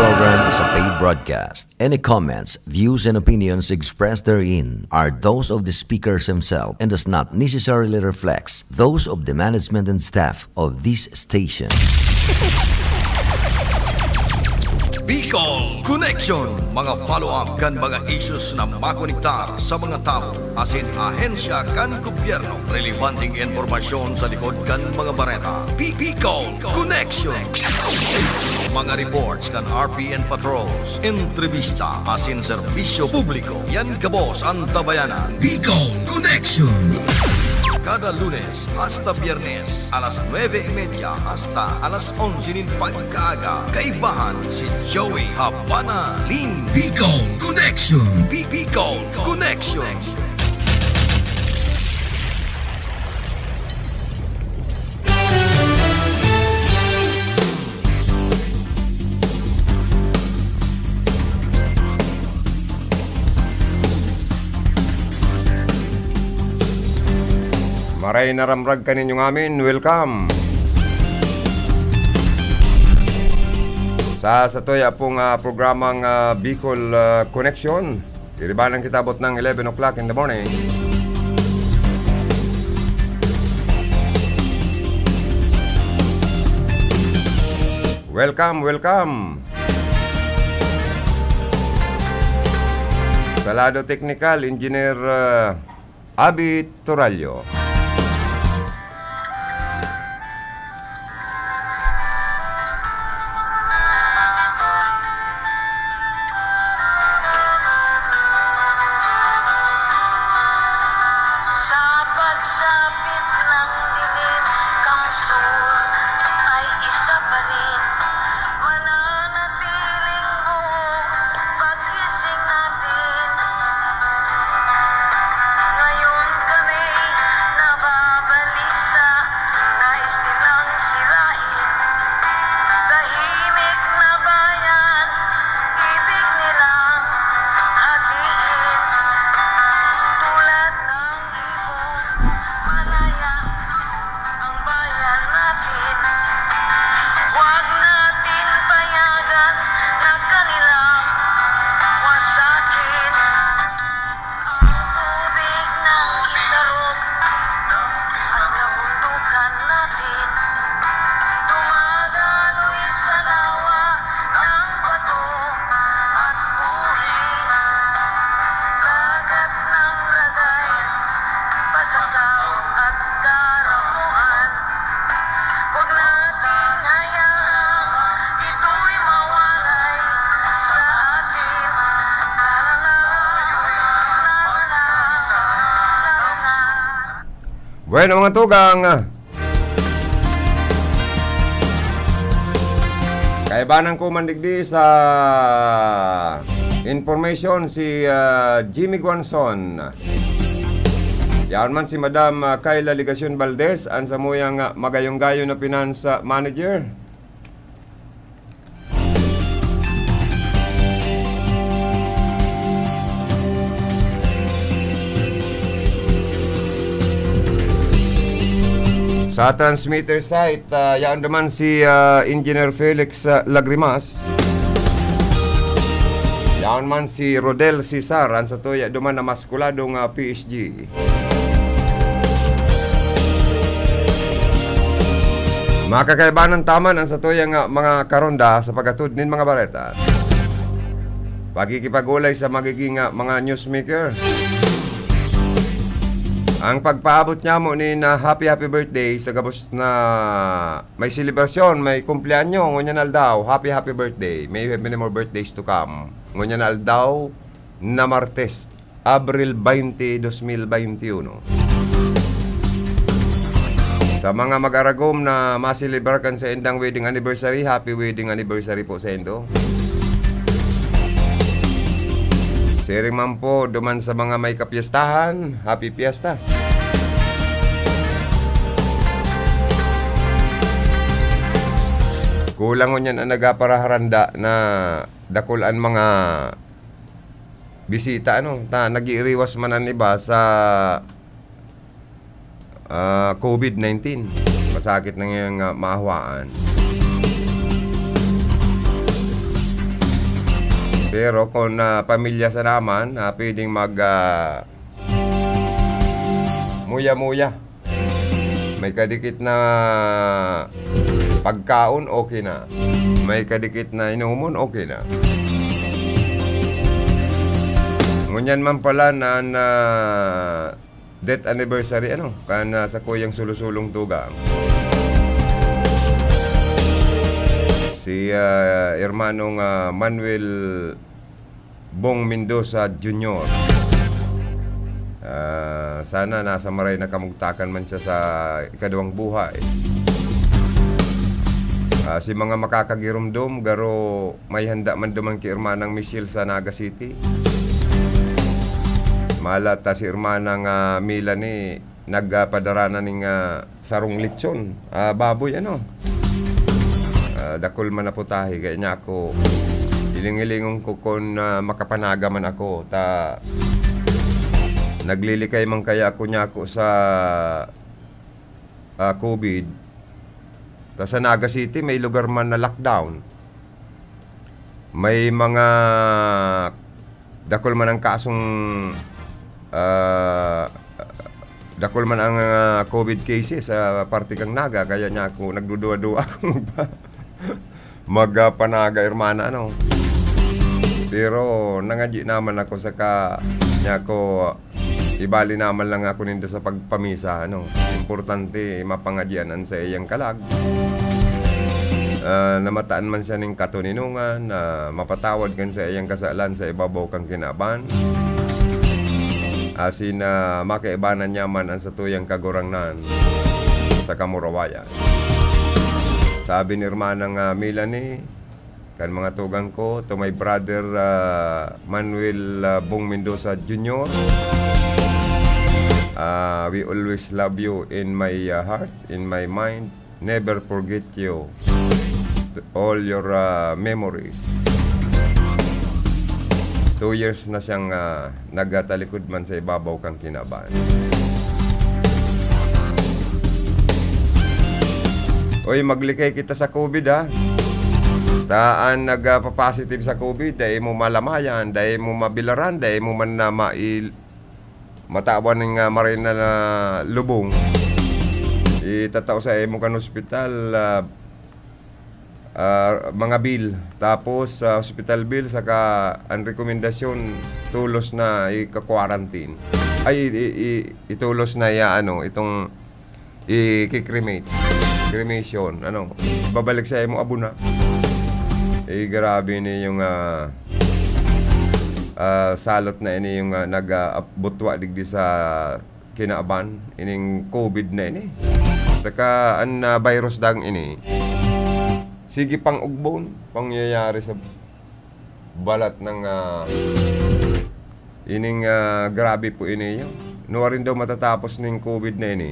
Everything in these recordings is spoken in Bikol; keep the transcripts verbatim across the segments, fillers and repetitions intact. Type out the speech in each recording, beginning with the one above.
program is a paid broadcast. Any comments, views, and opinions expressed therein are those of the speakers himself and does not necessarily reflect those of the management and staff of this station. Bicol Connection, mga follow-up kan mga issues na makonektar sa mga tawo asin ahensya kan gobyerno. Relevanteng impormasyon sa likod kan mga bareta. Bi-, Bicol Connection. Mga reports kan R P N patrols, entrevista asin serbisyo publiko. Yan gabos an tabayanan. Bicol Connection. Kada Lunes hasta Biyernes, alas nuebe y media hasta alas onse nin pagkaaga. Kaibahan si Joey Habana Lin. Bicol Connection. Bi-, Bicol Connection. Maray na ramrag kaninyong amin, welcome sa satuya pong, ah, programang, ah, Bicol, ah, Connection. Iribanan kita abot ng eleven o'clock in the morning. Welcome, welcome. Sa lado teknikal, Engineer, ah, Abi Turallo. Sa pagsapit ng dilim, Kamsur ay isa pa rin mananatiling buo. Pagising natin, ngayon kami nababalisa na estilang sirain. Tahimik na bayan, ibig nilang hatiin. Tulad ng ibon, malaya ang bayan natin. Huwag natin payagan na kanilang wasakin. Ang tubig ng Isarog at kabundukan natin, dumadaloy sa lawa ng bato at buhi. Dagat ng Ragay, Pasasaw at Caramoan. Huwag nating hayaang ito'y mawalay sa atin. Lalala, lalala, lalala. Bueno, mga tugang, kaibanan ko man digdi sa information si, ah, Jimmy Guanzon. Yaon man si Madam, ah, Kyla Legacion Valdez, an samuyang, ah, magayong-gayo na finance, ah, manager. Sa transmitter site, ah, yaon duman si, ah, Engineer Felix, ah, Lagrimas. Yaon man si Rodel Cesar, an satuya duman na maskuladong, ah, P S G. Makakaibanan taman an satuyang, ah, mga karonda sa paghatod nin mga bareta. Pakikipag-olay sa magiging, ah, mga newsmaker. Ang pagpaabot niamo nin, ah, happy, happy birthday sa gabos na may selebrasyon, may kumpleanyo, ngunyan aldaw, happy, happy birthday. May you have many more birthdays to come. Ngunyan aldaw na Martes, Abril twenty, dos mil veintiuno. Sa mga mag-aragom na maselebrar kan saindang wedding anniversary, happy wedding anniversary po saindo. Siring man po, duman sa mga may kapyestahan, happy fiesta. Kulang ngunyan an nagaparaharanda na dakul an mga bisita, ano, ta, nag-iiriwas man an iba sa, ah, covid nineteen. Masakit na ngayang, ah, maahwaan. Pero kung, ah, pamilya sa naman, ah, pwedeng mag, ah, muya-muya. May kadikit na pagkaon, okay na. May kadikit na inomon, okay na. Ngunyan man pala na, na death anniversary, ano, kan, ah, sakuyang sulo-sulong tugang. Si, ah, hermanong, ah, Manuel Bong Mendoza Junior. Ah, sana nasa maray na kamugtakan man siya sa ikaduwang buhay. Ah, si mga makakagiromdom, garo may handa man duman ki Hermanang Michelle sa Naga City. Malat ta si Hermanang, ah, Melanie nagpadara na ning, ah, sarong lechon, ah, baboy, ano. Ah, dakul man na putahe, kaya niya ako, hiling-hilingon ko kun, ah, makapanaga man ako. Ta, naglilikay man kaya ako niya ako sa, ah, COVID. Ta sa Naga City, may lugar man na lockdown. May mga dakul man ang kasong, ah, dakul man ang, ah, COVID cases sa parte kang Naga, kaya niya ako nagduduwa-duwa akong magpa-, magpanaga, hermana, ano. Pero nangadyi naman ako, saka niya ako, ibali naman lang ako nindo sa pagpamisa, ano. Importante, mapangadyian an saiyang kalag. Ah, namataan man siya ning katoninongan, na mapatawad kan saiyang kasalan sa ibabaw kan kinaban. Asin, ah, makaibanan niya man an satuyang Kagurangnan sa kamurawayan. Sabi ni Hermanang, ah, Melanie, kan mga tugang ko, to my brother, ah, Manuel, ah, Bong Mendoza Junior, ah, we always love you in my, ah, heart, in my mind. Never forget you. All your, ah, memories. Two years na siyang, ah, nagatalikod man sa ibabaw kan kinaban. Oy, maglikay kita sa COVID, ha. Ta an nagpa-positive sa COVID, dai mo malamayan, dai mo mabilaran, dai mo man na mail-, matawan ning, ah, maray na, na lubong. Itatao sa imo kan ospital, ah, ah, mga bill. Tapos, sa hospital bill, saka ang rekomendasyon, tolos na ika-quarantine. Ay, i-, i-, i-, itolos na ya, ano, itong i-cremate. Cremation, ano, babalik sa imo, abo na. Eh, grabe ni yung, ah, ah, salot na ini yung, ah, nag, ah, ap-, butwa digdi sa kinaban, ining COVID na ini. Saka an, ah, virus dang ini, sige pang ugbon, pangyayari sa balat ng, ah, ining, ah, grabe po ini yun. Nuwarin daw matatapos ning COVID na ini.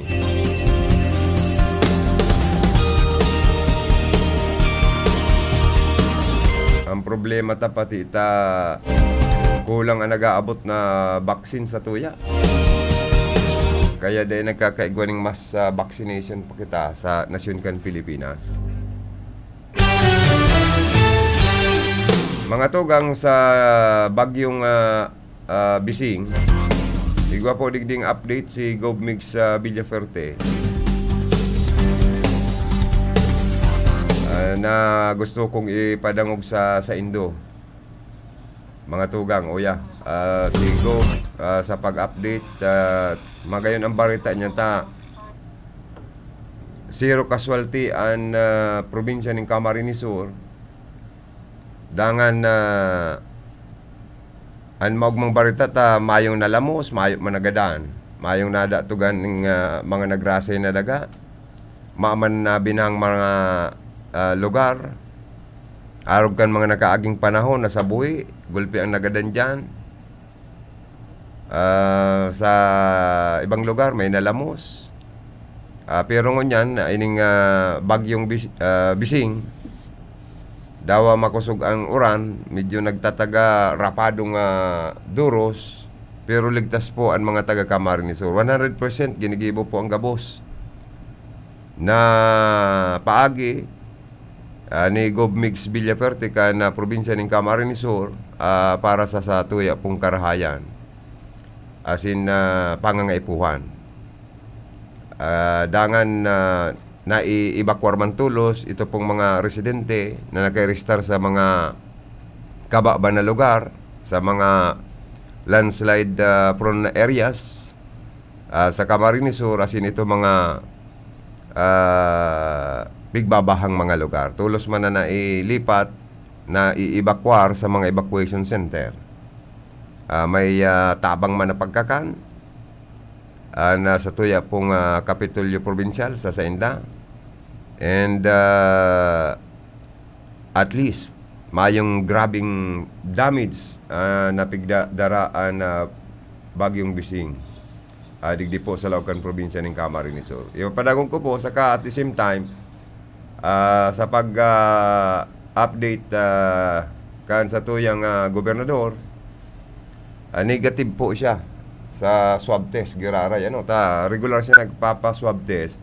Ang problema ta pati ta kulang ang nag-aabot na vaccine sa tuya. Kaya dai nagkakaigwa ning mass, ah, vaccination pa kita sa nasyon kan Pilipinas. Mga tugang sa bagyong, ah, ah, Bising, igwa po digding update si Gov Migs, ah, Villafuerte, ah, na gusto kong ipadangog sa, sa indo. Mga tugang, uya, ah, si Gov, ah, sa pag-update, ah, magayon ang barita niya ta, zero casualty an, ah, probinsya nin Camarines Sur. Dangan, ah, an maogmang barita ta mayong nalamos, mayo man nagadan. Mayong nadatugan ning, ah, mga nagrasay na daga. Mayo man na binahang mga, ah, lugar. Arog kan mga nakaaging panahon na sa buhi, gulpi ang nagadan diyan. Ah, sa ibang lugar, may nalamos. Ah, pero ngunyan, ah, ining, ah, bagyong bis-, ah, Bising, dawa makosog ang uran, medyo nagtataga rapadong, ah, duros, pero ligtas po ang mga taga Camarines Sur. One hundred percent ginigibo po ang gabos na paagi, ah, ni Gov Migs Villafuerte kan, ah, probinsya nin Camarines Sur, ah, para sa, sa tuya pong karahayan, asin, ah, pangangaipuhan. Ah, dangan, ah, nai-evacuar man tolos ito pong mga residente na nagka-restar sa mga kababa na lugar, sa mga landslide, ah, prone areas, ah, sa Camarines Sur, asin ito mga, ah, pigbabahang mga lugar. Tolos man na nailipat, nai-evacuar sa mga evacuation center. Ah, may, ah, tabang man na pagkakan, ah, na sa tuya pong, ah, Kapitolyo Probinsyal sa sainda. And, ah, at least, mayong grabing damage, ah, na pigda-, daraan na Bagyong Bising, ah, digdi po sa laog kan probinsya nin Camarines Sur. Ipapadagon ko po, saka at the same time, ah, sa pag, ah, update, ah, kan satuyang, ah, gobernador, ah, negative po siya sa swab test, giraray. Ano, ta, regular siya nagpapa-swab test.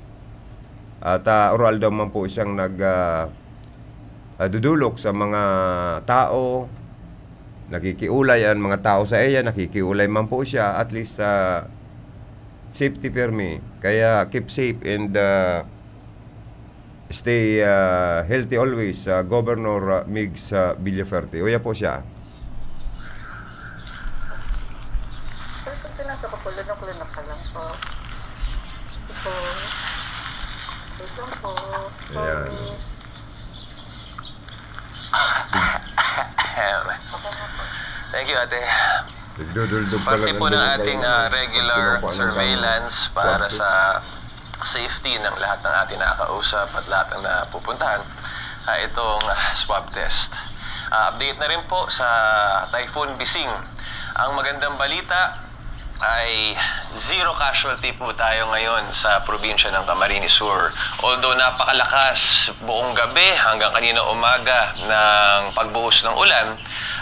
At, ah, oral daw man po siyang nag, ah, ah, dudulok sa mga tao, nakikiulay ang mga tao sa iya, nakikiulay man po siya, at least, ah, safety permi. Kaya keep safe and, ah, stay, ah, healthy always, ah, Governor, ah, Migs, ah, Villafuerte. Uya po siya. Pero pag pinasok ko po, lunok-lunok ka lang po. Ito. Ito po. Ayan. Sorry. Thank you, ate. Nagduduldog pa Parte lang po ang ng dugo ating, kayo, ah, no? Regular Pag kinukuha ng surveillance para swab test. Sa safety ng lahat ng ating nakakausap at lahat ng napupuntahan, ah, itong, ah, swab test. Ah, update na rin po sa Typhoon Bising. Ang magandang balita ay zero casualty po tayo ngayon sa probinsya ng Camarines Sur. Although napakalakas buong gabi hanggang kanina umaga ng pagbuhos ng ulan,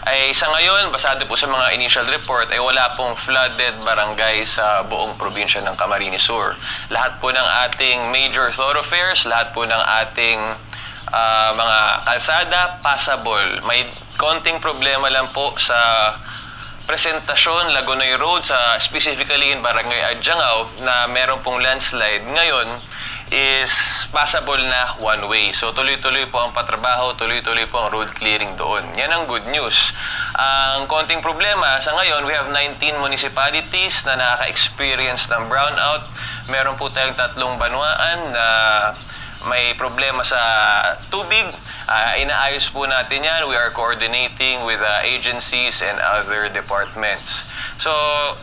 ay sa ngayon, basado po sa mga initial report, ay wala pong flooded barangay sa buong probinsya ng Camarines Sur. Lahat po ng ating major thoroughfares, lahat po ng ating, ah, mga kalsada, passable. May konting problema lang po sa Presentacion, Lagonoy Road, sa, specifically in Barangay Adjangao, na meron pong landslide ngayon is passable na one way. So, tuloy-tuloy po ang patrabaho, tuloy-tuloy po ang road clearing doon. Yan ang good news. Ang konting problema, sa ngayon, we have nineteen municipalities na nakaka-experience ng brownout. Meron po tayong tatlong banwaan na may problema sa tubig. Ah, inaayos po natin yan. We are coordinating with, ah, agencies and other departments. So,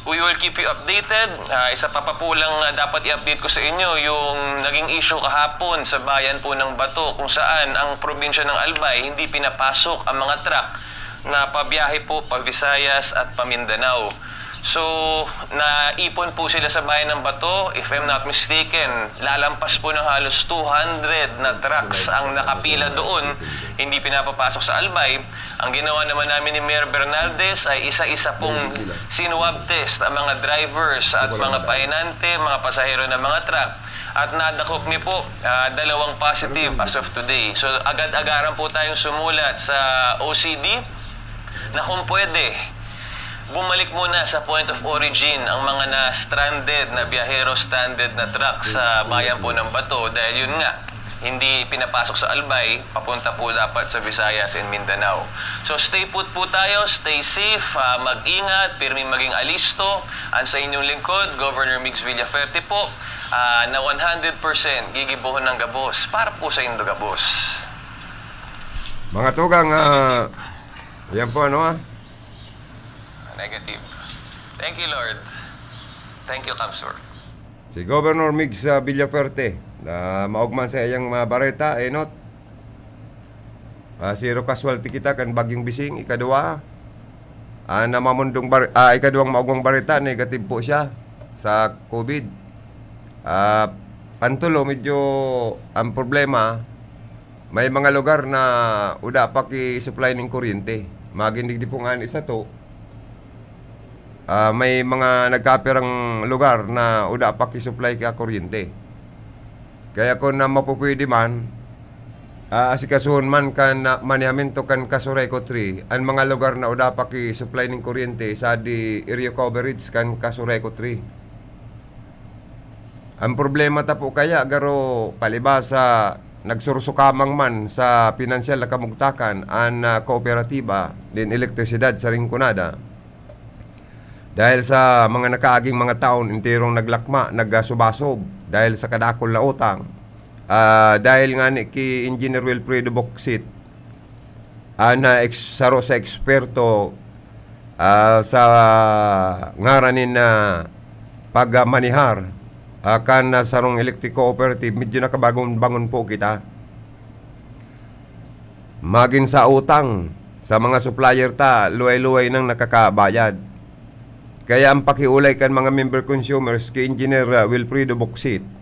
we will keep you updated. Ah, isa pa, pa po lang, ah, dapat i-update ko sa inyo, yung naging issue kahapon sa bayan po ng Bato, kung saan ang probinsya ng Albay, hindi pinapasok ang mga truck na pabiyahe po pa Visayas at pa Mindanao. So, naipon po sila sa bayan ng Bato. If I'm not mistaken, lalampas po ng halos two hundred na trucks ang nakapila doon, hindi pinapapasok sa Albay. Ang ginawa naman namin ni Mayor Bernaldez ay isa-isa pong sinwab test ang mga drivers at mga pahinante, mga pasahero ng mga truck. At nadakop mi po, ah, dalawang positive as of today. So, agad-agaran po tayong sumulat sa O C D na kung pwede, bumalik muna sa point of origin ang mga na-stranded na biyahero, stranded na truck sa bayan po ng Bato, dahil yun nga, hindi pinapasok sa Albay, papunta po dapat sa Visayas and Mindanao. So, stay put po tayo, stay safe, ah, mag-ingat, pirmi maging alisto. Ang sa inyong lingkod, Governor Migs Villafuerte po, ah, na one hundred percent gigibohon ng gabos para po sa indo gabos. Mga tugang, ah, yan po, ano, ah? Negative. Thank you, Lord. Thank you, Kamsur. Si Governor Migs, ah, Villafuerte, na maogman sa iyang mga bareta, enot. Ah, zero casualty kita kan Bagyong Bising, ikadua. Ah, na mamundong bar-, ah, ikaduwang maogmang bareta, negative po siya sa COVID. Ah, pantulo, medyo ang problema, may mga lugar na uda pa ki-supply ning kuryente. Magin digdi po nga ni sato, ah, may mga nagkapirang lugar na uda pa ki-supply ka kuryente. Kaya kung na mapupwede man, Aasikasuhon man kan, ah, manehamento kan Casureco three an mga lugar na oda paki-supply nin kuryente sa di area coverage kan Casureco three. Ang problema ta po kaya, garo, palibasa nagsursukamang man sa pinansyal na kamugtakan an, ah, kooperatiba nin elektrisidad sa Rinconada. Dahil sa mga nakaaging mga taon, enterong naglakma, nagasubasob dahil sa kadakol na utang. Ah, dahil ngani ki Engineer Wilfredo Boksit, ah, na eks-, saro sa eksperto, ah, sa ngaran nin, ah, pagmanihar, ah, kan, ah, sarong electric cooperative, medyo nakabangon-bangon po kita. Magin sa utang sa mga supplier ta, luway-luway nang nakakabayad. Kaya ang pakiolay kan mga member consumers ki Engineer, ah, Wilfredo Boksit,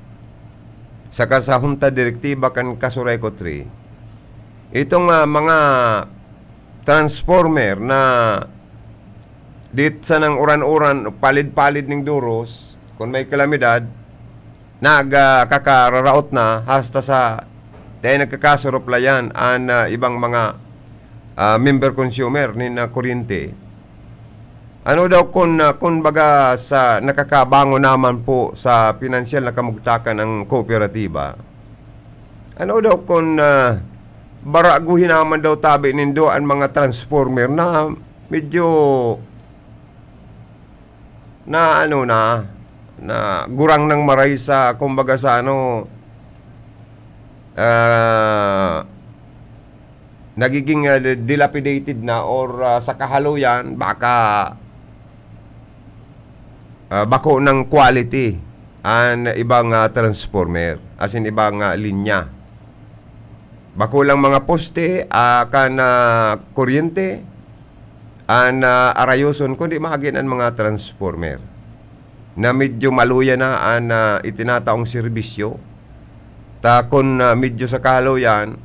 saka sa Junta Direktiba kan Casureco three, itong, ah, mga transformer na dit sanang uran-uran, palid-palid ning duros, kun may kalamidad, nag, ah, kakararaot na hasta sa dai nagkakasuruplayan an, ah, ibang mga, ah, member consumer nin, ah, kuryente. Ano daw kun, ah, kun baga sa nakakabangon naman po sa pinansyal na kamugtakan ang kooperatiba? Ano daw kun, ah, baraguhin naman daw tabi nindo an mga transformer na medyo na ano na, na gurang nang maray sa, kumbaga, sa ano, ah, nagiging, ah, dilapidated na or, ah, sa kahaluyan, baka, ah, bako ng quality an ibang, ah, transformer, as in, ibang, ah, linya. Bako lang mga poste, ah, kan, ah, kuryente, an, ah, arayoson, kundi magin an mga transformer na medyo maluya na an, ah, itinataong serbisyo. Ta kun, ah, medyo sa kahaluyan,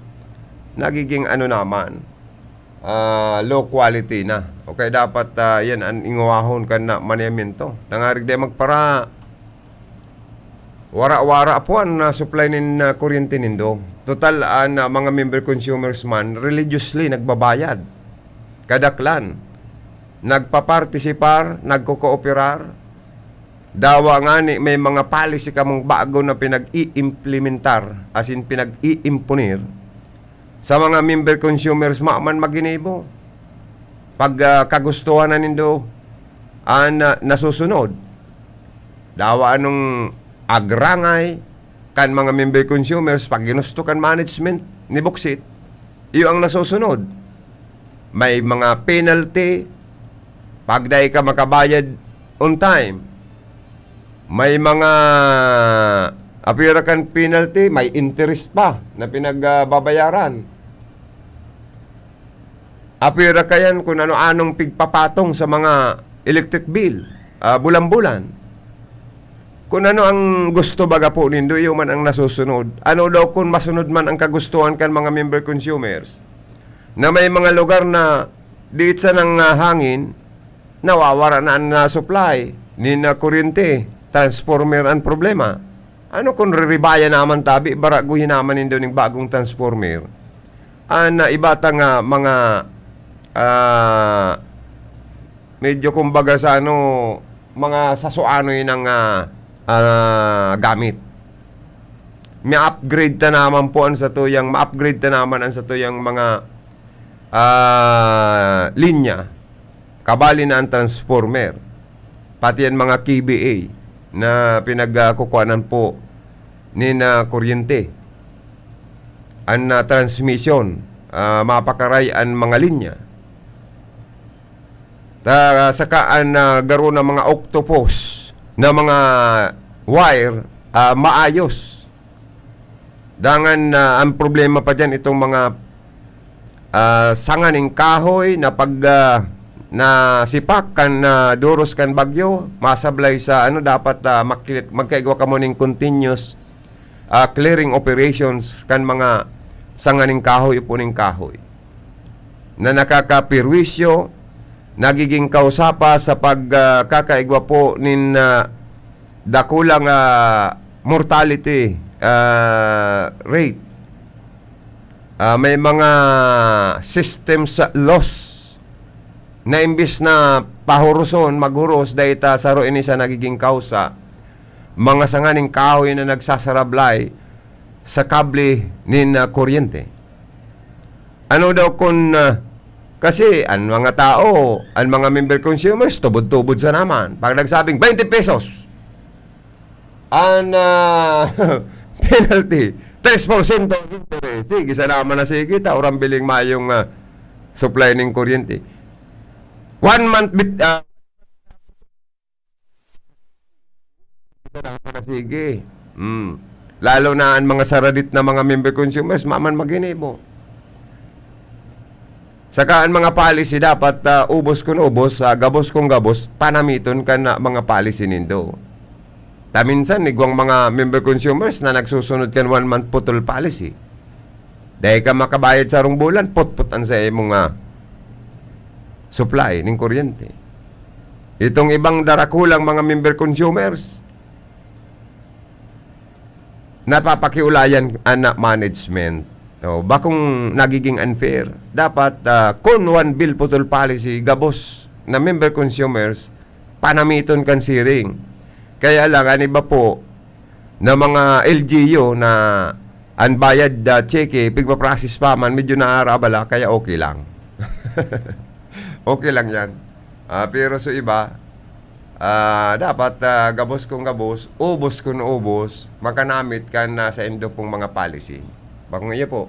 nagiging ano naman, ah, low quality na. O kaya dapat, ah, yan an ingowahon kan na manehamento. Tangarig di magpara, wara-wara po an, ah, supply nin, ah, kuryente nindo. Total, an, ah, mga member consumers man, religiously nagbabayad. Kadaklan. Nagpapartisipar, nagkokooperar. Dawa ngani may mga policy kamong bago na pinag-iimplementar, as in pinag-iimponer sa mga member consumers, maman maginibo. Pag, ah, kagustuhan na nindo, an, ah, nasusunod. Dawa anong agrangay kan mga member consumers, pag ginusto kan management ni Boksit, iyo ang nasusunod. May mga penalty pag dai ka makabayad on time. May mga apira kan penalty, may interest pa na pinagbabayaran. Apira kayan kung ano-anong pigpapatong sa mga electric bill, ah, bulan-bulan. Kung ano ang gusto baga po nindo, iyo man ang nasusunod. Ano daw kung masunod man ang kagustuhan kan mga member consumers, na may mga lugar na diit sa nang, ah, hangin, nawawara na an, ah, supply nin, ah, kuryente, transformer an problema. Ano kun riribayan naman tabi, baraguhin naman nindo ning bagong transformer? An, ah, iba ta nga mga, ah, medyo kumbaga sa ano, mga sasuanoy nang, ah, ah, gamit. Ma-upgrade ta naman po an satuyang, ma-upgrade ta naman an satuyang mga, ah, linya. Kabali na an transformer, pati an mga K V A na pinagkukuhanan po nin, ah, kuryente. An, ah, transmission, ah, mapakaray an mga linya. Ta-, saka an, ah, garo na mga octopus na mga wire, ah, maayos. Dangan, ah, ang problema pa diyan, itong mga, ah, sanga ning kahoy na pag, ah, nasipak kan, ah, duros kan bagyo, masablay sa ano, dapat, ah, makli-, magkaigwa kamo ning continuous, ah, clearing operations kan mga sanga ning kahoy, upo ning kahoy, na nakakapirwisyo, nagiging kausa pa sa pag, ah, kakaigwa po nin, ah, dakulang, ah, mortality, ah, rate. Ah, may mga systems sa loss na imbis na pahuruson, maghuros, dahil ta saro ini sa nagiging kausa, mga sanganing kahoy na nagsasarablay sa kable nin, ah, kuryente. Ano daw kun, ah, kasi an mga tao, an mga member consumers, tubod-tubod sa naman. Pag nagsabing twenty pesos, an, ah, penalty, tres porsyento ang interest. Sige, sa naman na sige, ta, urang biling mayong, ah, supply ning kuryente. One month bit-, ah, na sige. Mm. Lalo na ang mga saradit na mga member consumers, maman maginibo. Saka ang mga policy dapat, ah, ubos kun ubos, ah, gabos kun gabos, panamiton kan, ah, mga policy nindo. Ta minsan, igwang mga member consumers na nagsusunod kan one month putol policy. Dai ka makabayad sa sarong bulan, putput an sa imong, ah, supply ning kuryente. Itong ibang darakulang mga member consumers, napapakiulayan an management. O, bakong nagiging unfair. Dapat, ah, kun one bill putol policy, gabos na member consumers, panamiton kan siring. Kaya lang, an iba po na mga L G U na an bayad, ah, tseke, pigpa-process pa man, medyo naarabala, kaya okay lang. Okay lang yan. Ah, pero sa iba, ah, dapat, ah, gabos kung gabos, ubos kung ubos, makanamit kan, ah, saindo pong mga policy. Bakong iyo po.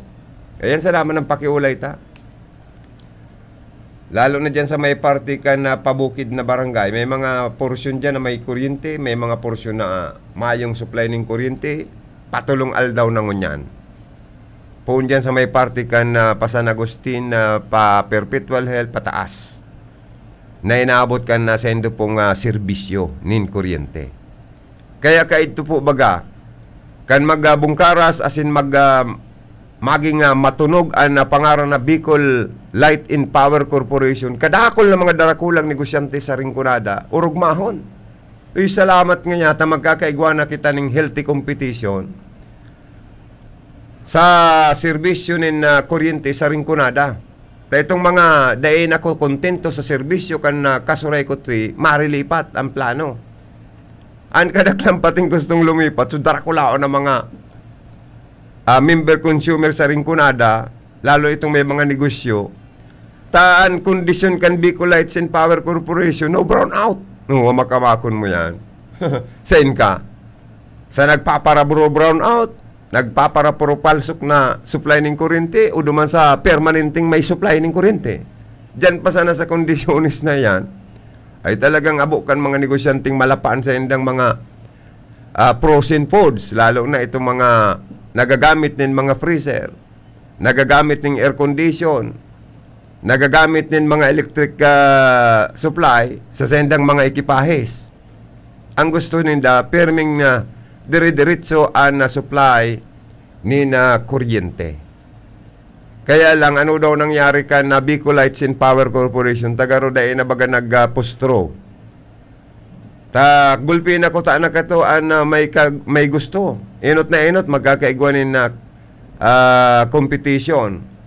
Ayan, salamat ng pakiulay ta. Lalo na dyan sa may parte kan, ah, pabukid na barangay, may mga porsyon dyan na may kuryente, may mga porsyon na mayong supply ning kuryente, patulong aldaw na ngunyan. Poon dyan sa may parte kan, ah, pa San Agustin, ah, pa Perpetual Health, pataas, na inaabot kan, ah, saindo pong, ah, serbisyo nin kuryente. Kaya kaidto po baga, kan mag, ah, bungkaras asin mag, ah, maging, ah, matunog an, ah, pangaran na Bicol Light and Power Corporation, kadakul na mga darakulang negosyante sa Rinconada, orog mahon. Uy, salamat ngaya ta magkakaigwa na kita ning healthy competition sa serbisyo nin, ah, kuryente sa Rinconada. Ta itong mga dai nakokontento sa serbisyo kan, ah, Casureco three, marilipat ang plano. An kadaklan pating gustong lumipat, so darakulaon ang mga, ah, member consumer sa Rinconada, lalo itong may mga negosyo. Ta an kondisyon kan Bicol Lights and Power Corporation, no brownout. No, makamakon mo yan. Sain ka? Sa nagpapara-bro-, brownout, nagpapara-puro palsok na supply ning kuryente o duman sa permanenteng may supply ning kuryente. Diyan pa sana sa kondisyones na yan, ay talagang abo kan mga negosyanteng malapaan sa indang mga, ah, frozen foods, lalo na itong mga nagagamit nin mga freezer, nagagamit ning air condition, nagagamit nin mga electric, ah, supply sa sendang mga ekipahes. Ang gusto ninda, pirming, ah, dire-diretso an, ah, supply nin, ah, kuryente. Kaya lang, ano daw nangyari kan, ah, Bicol Lights and Power Corporation? Taga ro dai na baga nagpustro. Ta gulpi na kuta na kato an, ah, may kag-, may gusto. Enot na enot, magkakaigwa nin, ah, ah, competition.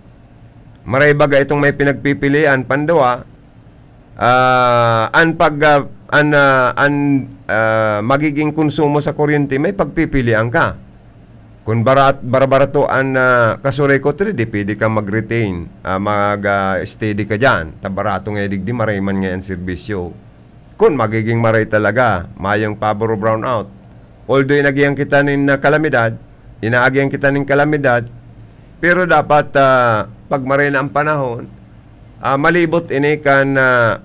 Maray baga itong may pinagpipilian, panduwa, ah, an pag, ah, an, ah, an, ah, magiging konsumo sa kuryente, may pagpipilian ka. Kun barat-, barabarato an, ah, Casureco three, di pwede ka mag-retain, ah, mag, ah, steady ka diyan. Ta barato nga digdi, maray man nga an serbisyo. Kun magiging maray talaga, mayong pabor o brownout. Although inagihan kita nin, ah, kalamidad, inaagihan kita nin kalamidad, pero dapat, ah, pag maray na ang panahon, ah, malibot ini kan, ah,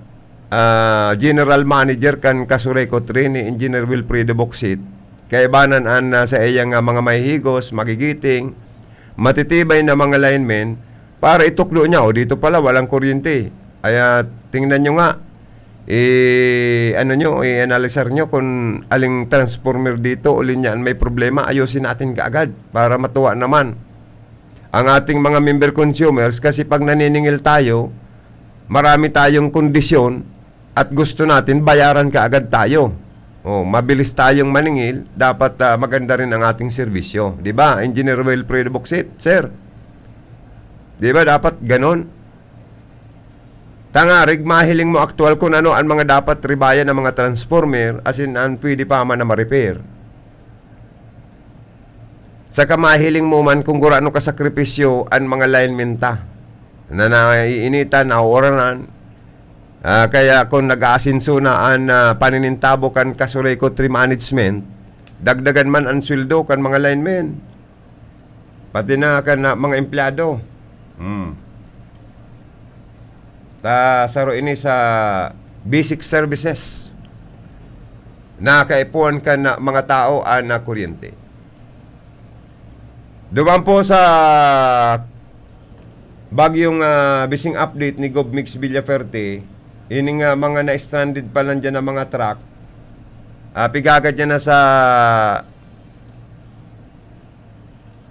ah, general manager kan Casureco three ni Engineer Wilfredo Bocsit. Kaibanan an, ah, sa iyang, ah, mga mahihigos, magigiting, matitibay na mga linemen para itukdo niya, "O, dito pala walang kuryente." Kaya tingnan nyo nga, i-, ano nyo, i-analisar nyo kung aling transformer dito o linya an may problema, ayusin natin kaagad para matuwa naman ang ating mga member consumers, kasi pag naniningil tayo, marami tayong kondisyon at gusto natin bayaran kaagad tayo. Oh, mabilis tayong maningil, dapat, ah, maganda rin ang ating serbisyo. Di ba, Engineer Wilfredo Bocsit, sir? Di ba dapat ganon? Tangarig mahiling mo aktual kung ano ang mga dapat ribayan ng mga transformer, as in, ang pwede pa man na ma-repair. Saka mahiling mo man kung gurano kasakripisyo ang mga linemen ta na naiinitan, nauuranan. Ah, kaya kung nag-aasenso na ang, ah, paninintabo kan Casureco Tree Management, dagdagan man ang sweldo kan mga linemen. Pati na kan, ah, mga empleyado. Hmm. Ta saro ini sa basic services na kaipuhan kan, ah, mga tao an, ah, kuryente. Duman po sa bagyong, ah, bising update ni Gov Mix Villaferte, ini nga mga na-stranded pa lang dyan na mga truck, ah, pigagad niya na sa,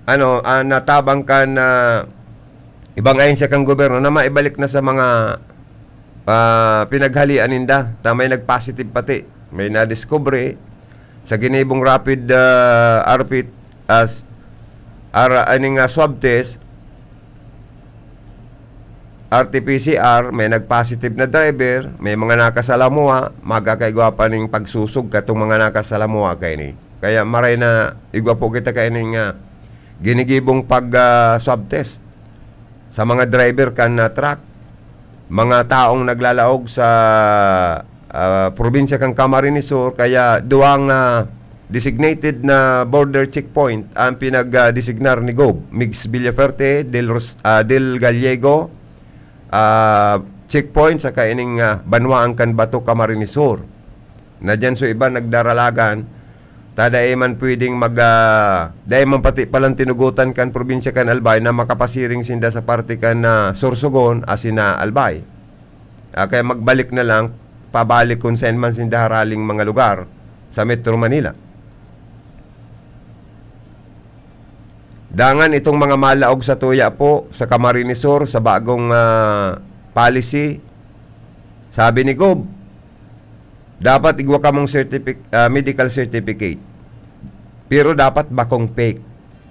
ano, ah, natabang kan, ah, ibang ahensya kan gobyerno na maibalik na sa mga, ah, pinaghalian ninda. Ta may nag-positive pati. May nadiskubre sa ginibong rapid, ah, R P, as, ar-, aning, ah, swab test, R T P C R, may nag-positive na driver, may mga nakasalamuha, magkakaigwa pa ning pagsusog katong mga nakasalamuha kaini. Kaya maray na igwa po kita kaining, ah, ginigibong pag, ah, swab test sa mga driver kan, ah, truck, mga taong naglalaog sa, ah, probinsya kan Camarines Sur, kaya duwang, ah, designated na border checkpoint ang pinag, ah, designar ni Gov Migs Villaferte, Del Ros-, ah, Del Gallego, ah, checkpoint, saka ining, ah, Banwaan kan Bato, Camarines Sur. Na diyan so iba nagdaralagan, ta dai man pwedeng mag, ah, dai man pati palang tinugotan kan probinsya kan Albay na makapasiring sinda sa parte kan, ah, Sorsogon asin na Albay. Ah, kaya magbalik na lang, pabalik kung saan man sinda haraling mga lugar sa Metro Manila. Dangan itong mga malaog sa tuya po sa Camarines Sur, sa bagong, ah, policy, sabi ni Gov, dapat igwa kamong certific-, ah, medical certificate. Pero dapat bakong fake.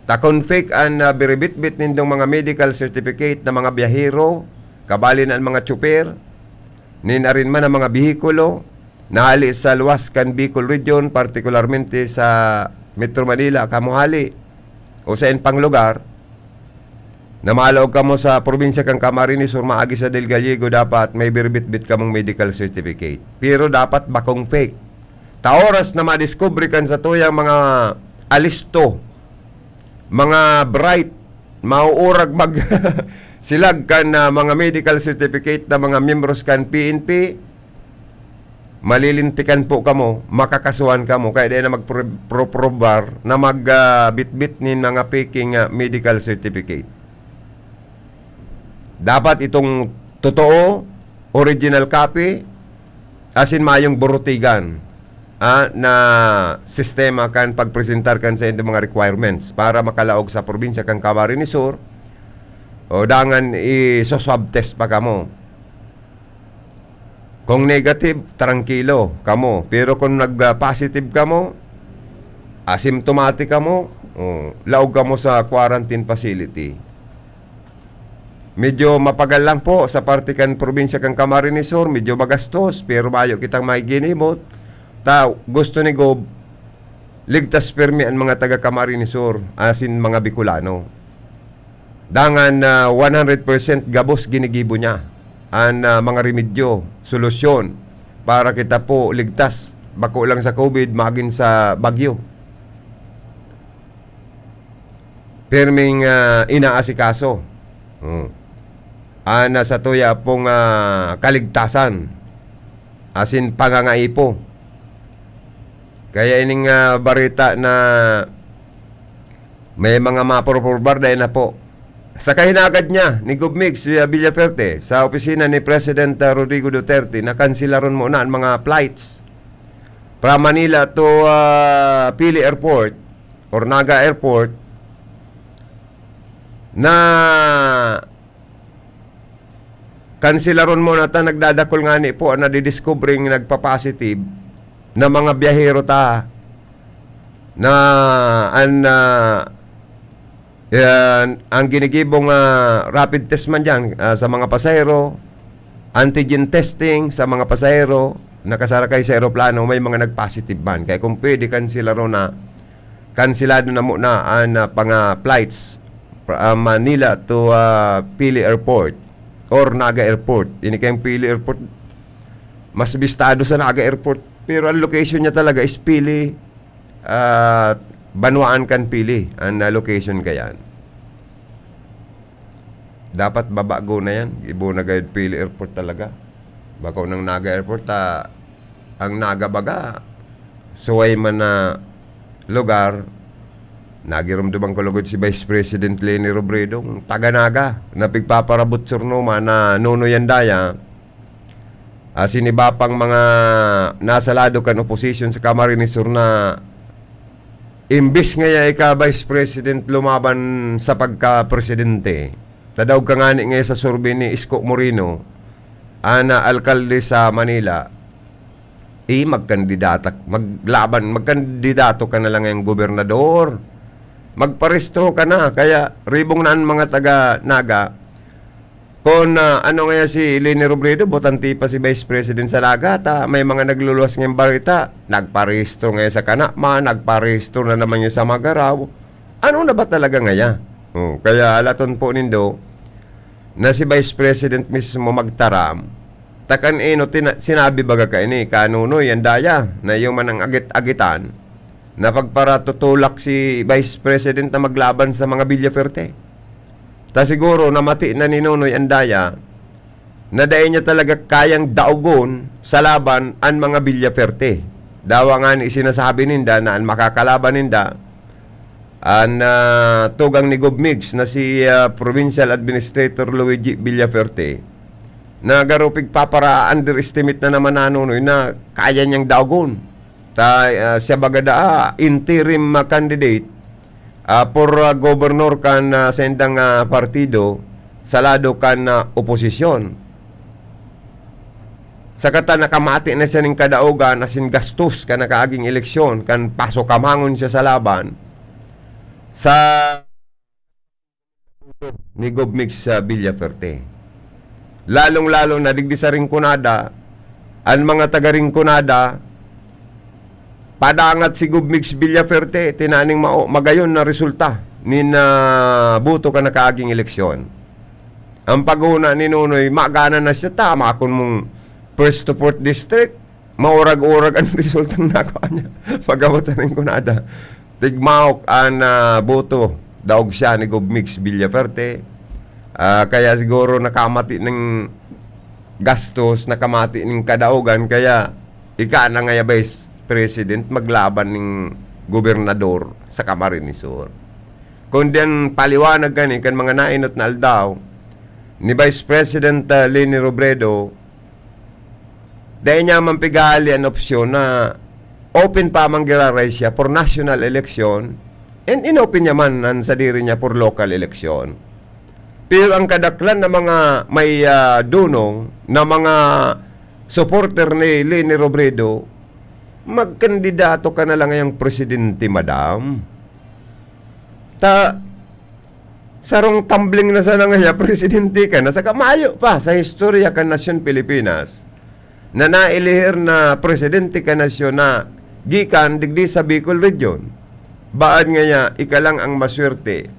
Ta kun fake an, ah, biribitbit nindong mga medical certificate na mga biyahero, kabali na an mga tsoper, nin arin man ang mga behikulo, na hali sa luwas kan Bicol Region, partikularmente sa Metro Manila, kamo hali, o sa iba pang lugar, na malaog kamo sa probinsya kan Camarines Sur, maagi sa Del Gallego, dapat may birbitbit kamong medical certificate. Pero dapat bakong fake. Ta oras na madiskubre kan satuyang mga alisto, mga bright, mauurag mag silag kan, ah, mga medical certificate na mga miyembros kan P N P, malilintikan po kamo, makakasuhan kamo, kaya dai na magprobar na mag, ah, bitbit nin mga peking, ah, medical certificate. Dapat itong totoo, original copy, asin mayong burutigan, ah, na sistema kan pagpresentar kan saindong mga requirements para makalaog sa probinsya kan Camarines Sur, o dangan i-swab test pa kamo. Kung negative, trangkilo kamo. Pero kung nag-positive kamo, asymptomatic kamo, oh, laog kamo sa quarantine facility. Medyo mapagal lang po sa parte kan probinsya kan Camarines Sur, medyo magastos, pero mayo kitang maiginibot. Ta, gusto ni Gob, ligtas pirmi an mga taga Camarines Sur, asin mga Bicolano. Dangan, ah, one hundred percent gabos ginigibo niya an, ah, mga remedyo, solusyon para kita po ligtas, bako lang sa COVID, magin sa bagyo. Pirming, ah, inaasikaso. Hmm. An, ah, satuya pong, ah, kaligtasan asin pangangaipo. Kaya ining, ah, bareta na may mga mapurpurbar, dai na po. Sa kahinagad niya ni Gov Migs, ah, Villaferte, sa opisina ni President, ah, Rodrigo Duterte, na kansilaron muna ang mga flights from Manila to, ah, Pili Airport or Naga Airport, na kansilaron muna ta, nagdadakul ngani po an nadidiskubreng nagpa-positive na mga biyahero ta na an, ah, Yan, ang ginigibong, ah, rapid test man diyan, ah, sa mga pasahero, antigen testing sa mga pasahero, nakasarakay sa eroplano, may mga nag-positive man. Kaya kung pwede, kanselaron na, kanselado na muna ang, ah, mga flights from, ah, Manila to, ah, Pili Airport or Naga Airport. Ini kayong Pili Airport, mas bistado sa Naga Airport. Pero ang location niya talaga is Pili, ah, banwaan kan Pili, ang, ah, location kayan. Dapat babago na yan. Ibo na gayud Pili Airport talaga. Bako ng Naga Airport, ah, ang Naga baga, suway man na lugar, nagirumduman ko lugod si Vice President Leni Robredo, taga Naga, na pigpaparabot surno man na Nonoy Andaya, asin iba pang mga nasa lado kan oposisyon sa Camarines Sur na imbis ngaya ika Vice President lumaban sa pagka-presidente, tadaog ka ngani ngaya sa survey ni Isko Moreno, ana alkalde sa Manila, eh, magkandidata, maglaban, magkandidato ka na lang ngayang gobernador. Magparehistro ka na. Kaya ribong na ang mga taga Naga. Kung, ah, ano ngaya si Leni Robredo, botante pa si Vice President sa Naga, ta may mga nagluluwas ngayong barita. Nagparehistro ngaya sa Kanakma, nagparehistro na naman yung sa Magarao. Ano na ba talaga ngaya? Oh, kaya halaton po nindo na si Vice President mismo magtaram. Takan ino tina-, sinabi baga kaini, kanunoy, Andaya, na iyo man ang agit-agitan na pagparatutulak si Vice President na maglaban sa mga Villaferte. Ta siguro namati na ni Nonoy Andaya na dai niya talaga kayang daogon sa laban an mga Villaferte. Dawa ngani sinasabi ninda na an makakalaban ninda, an, ah, tugang ni Gob Migs na si, ah, Provincial Administrator Luigi Villaferte, na garo pigpapara-underestimate na naman ni Nonoy na kaya niyang daogon. Ta, ah, siya baga daa, interim, ah, candidate, ah, for, ah, governor kan, ah, sa indang, ah, partido sa lado kan, ah, oposisyon. Saka ta nakamati na siya nin kadaogan asin gastos kan nakaaging eleksyon, kan paso-kamangon siya sa laban sa ni Gob Migs sa Villaferte. Lalong-lalo na digdi sa Rinconada, an mga taga Rinconada, padangat si Gob Migs Villaferte, tinaning mao, magayon na resulta nin, ah, boto kan nakaaging eleksyon. Ang paguna ni Nonoy, magana na siya, tama kun mong first to fourth district, maurag-urag an resultang nakuha niya pag-abot sa Rinconada. Tigmaok an, ah, boto, daog siya ni Gob Migs Villaferte. Ah, kaya siguro nakamati nin gastos, nakamati nin kadaogan, kaya ika na ngaya Vice President maglaban nin gobernador sa Camarines Sur. Kundi an paliwanag kani kan mga nainot na aldaw ni Vice President, ah, Leni Robredo, dai niya man pighahali an opsyon na open pa man giraray siya for national election, and inopen niya man an sadiri niya for local election. Pero ang kadaklan na mga may, ah, dunong na mga supporter ni Leni Robredo, "Magkandidato ka na lang ngayang presidente, madam. Ta, sarong tumbling na sana ngaya, presidente ka na, saka mayo pa sa istorya kan nasyon Pilipinas na nailihir na presidente kan nasyon na gikan digdi sa Bicol Region. Baad ngaya, ika lang ang maswerte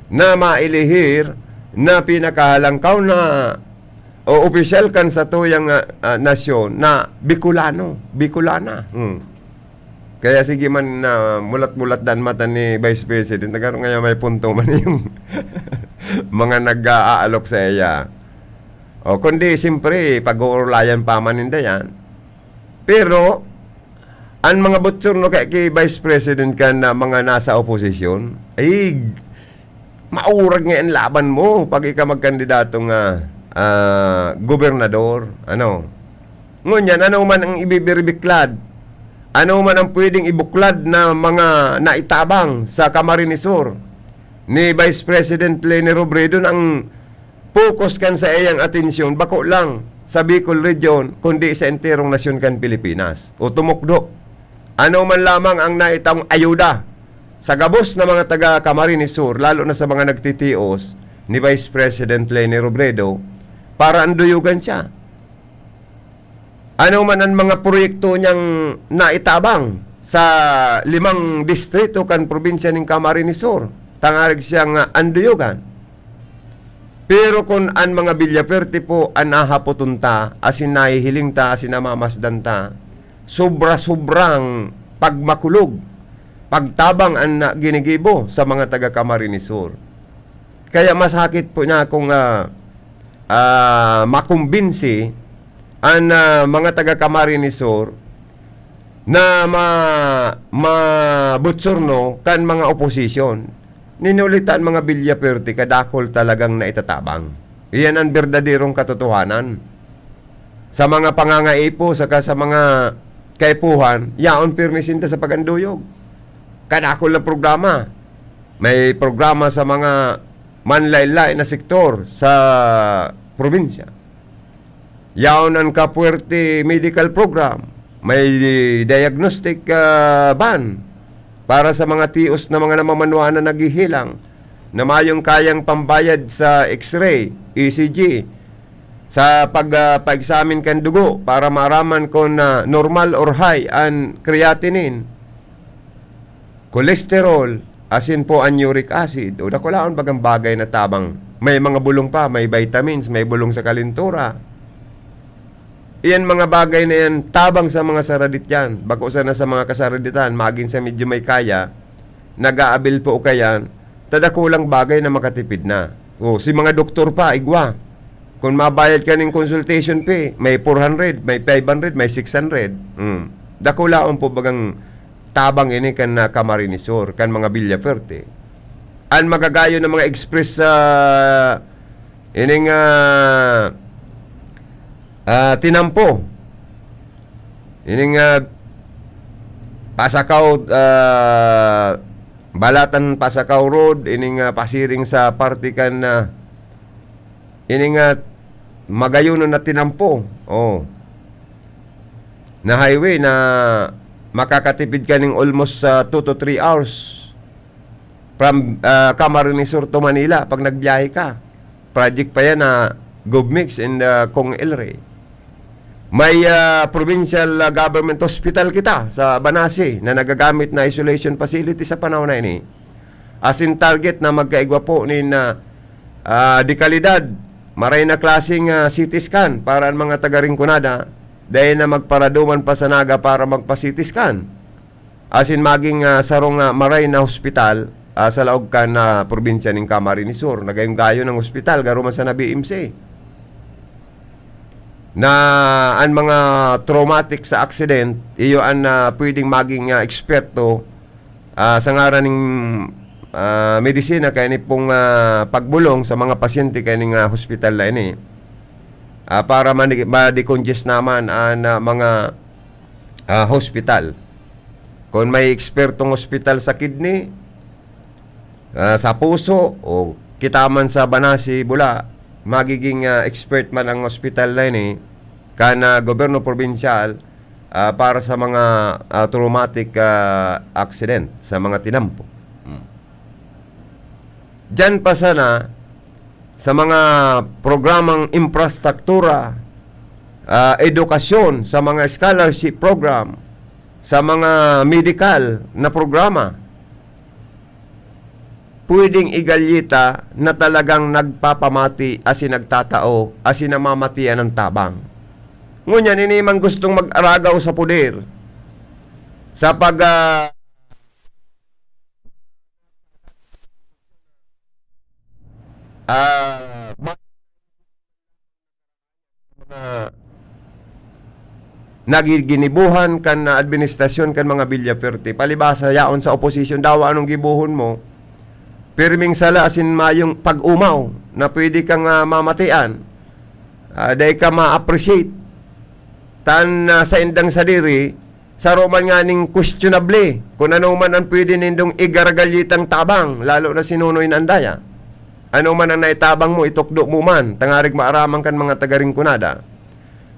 na mailihir na pinakahalangkaw na o opisyal kan satuyang, ah, ah, nasyon na Bicolano, Bicolana." Hmm. Kaya sige man na mulat-mulat dan mata ni Vice President, nagkaroon ngayon may punto man yung mga nag-aalok sa iya. O, kundi, siyempre, pag-uurlayan pa man ninda yan. Pero, ang mga butsurno kay, kay Vice President kan na mga nasa oposisyon, ay, maurag nga ang laban mo pag ika magkandidato nga, ah, gobernador. Ano? Ngunyan, ano man ang ibibiribiklad? Ano man ang pwedeng ibuklad na mga naitabang sa Camarines Sur ni Vice President Leni Robredo na ang focus kan sa iyang atensyon, bako lang sa Bicol Region, kundi sa enterong nasyon kan Pilipinas. O tumukdo, ano man lamang ang naitawong ayuda sa gabos na mga taga Camarines Sur, lalo na sa mga nagtitios ni Vice President Leni Robredo, para anduyogan siya. Ano man an mga proyekto niyang naitabang sa limang distrito kan probinsya nin Camarines Sur, tangarig siyang, ah, anduyogan. Pero kun an mga Villafuerte po an hahapoton ta, asin nahihiling ta, asin namamasdan ta, sobra-sobrang pagmakulog, pagtabang an, ah, ginigibo sa mga taga Camarines Sur. Kaya masakit po na kung, ah, ah, makumbinsi an, ah, mga taga Camarines Sur na ma-, mabutsurno kan mga oposisyon. Ninulita an mga Villafuerte, kadakul talagang naitatabang. Iyan ang berdaderong katotohanan. Sa mga pangangaipo saka sa mga kaipuhan, yaon pirmi sinda sa pag-anduyog. Kadakul na programa. May programa sa mga manlaen-laen na sektor sa probinsya. Yaon an Kapuwerte Medical Program. May diagnostic, ah, van para sa mga tios na mga namamanwa na naghihilang na mayong kayang pambayad sa X-ray, E C G, sa pag, ah, pa-examine kan dugo para maaraman kun, ah, normal or high an creatinine, cholesterol, asin po an uric acid. O, dakulaon bagang bagay na tabang. May mga bulong pa, may vitamins, may bulong sa kalintura. Iyan mga bagay na yan, tabang sa mga saradityan. Bako sana sa mga kasaraditan, magin sa medyo may kaya, nag-aabil po kayan, ta dakulang bagay na makatipid na. O, si mga doktor pa, igwa. Kung mabayad ka ning consultation fee, may four hundred, may five hundred, may six hundred. Hmm. Dakulaon po bagang tabang ini kan, ah, Camarines Sur, kan mga Villafuerte. An magagayon na mga express sa ining, ah, ah, tinampo. Ining, ah, Pasacao, ah, Balatan Pasacao Road, ining, ah, pasiring sa parte kan, ah, ining, ah, magayonon na tinampo. Oh. Na highway na makakatipid ka ning almost, ah, two to three hours from, ah, Camarines Sur to Manila pag nagbiyahe ka. Project pa yan na Govmix and, ah, Cong El Rey. May, ah, provincial, ah, government hospital kita sa Banasi na nagagamit na isolation facility sa panahon na ini. Asin target na magkaigwa po nin, ah, ah, dekalidad, maray na klaseng, ah, C T scan para ang mga taga Rinconada, dahil na magparaduman pa sa Naga para magpa-C T scan. Asin maging, ah, sarong, ah, maray na hospital, ah, sa laog kan, ah, probinsya nin Camarines Sur. Nagayong-gayon ang hospital, garo man sana B M C. Na an mga traumatic sa accident, iyo an, ah, pwedeng maging, ah, eksperto, ah, sa ngaran ning, ah, medisina kaya ni pong, ah, pagbolong sa mga pasyente kaya ning, ah, hospital na ini. Ah, para mani-, ma-decongest naman an, ah, mga, ah, hospital. Kung may ekspertong hospital sa kidney, ah, sa puso, o kita man sa Banasi, Bula, magiging, ah, expert man ang hospital na ini, kan, ah, gobyerno probinsyal, ah, para sa mga, ah, traumatic, ah, accident, sa mga tinampo. Hmm. Diyan pa sana, sa mga programang infrastruktura, ah, edukasyon, sa mga scholarship program, sa mga medical na programa, pwedeng igalyita na talagang nagpapamati asin nagtatao asin namamatian ng tabang. Ngunyan, ini man gustong mag-aragaw sa poder, sa pag, ah, ah, mga nagiginibuhan kan administrasyon kan mga Villafuerte. Palibasa yaon sa oposisyon, dawa anong gibohon mo, pirming sala asin mayong pag-umaw na pwede kang, ah, mamatian. Ah, dai ka ma-appreciate. Tan, ah, sa indang sadiri, saro man nganing questionable kun ano man ang pwede nindong igaragalyitang tabang, lalo na si Nonoy na Andaya. Ano man ang naitabang mo, itukdo mo man, tangarig maaraman kan mga taga Rinconada.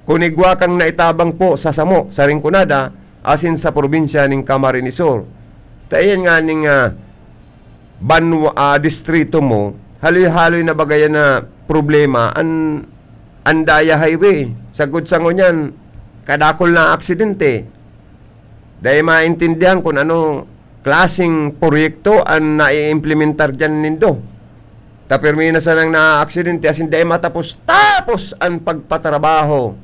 Kun igwa kang naitabang po sa samo, sa Rinconada, asin sa probinsya ning Camarines Sur, Ta iyan nga ning, ah, banwa, ah, distrito mo, haloy-haloy na baga yan na problema an, an Daya Highway. Sagkod sa ngunyan, kadakul na aksidente. Dai maintindihan kun ano klaseng proyekto an naiimplementar diyan nindo. Ta pirmi na sanang naaaksidente asin dai matapos-tapos an pagpatrabaho.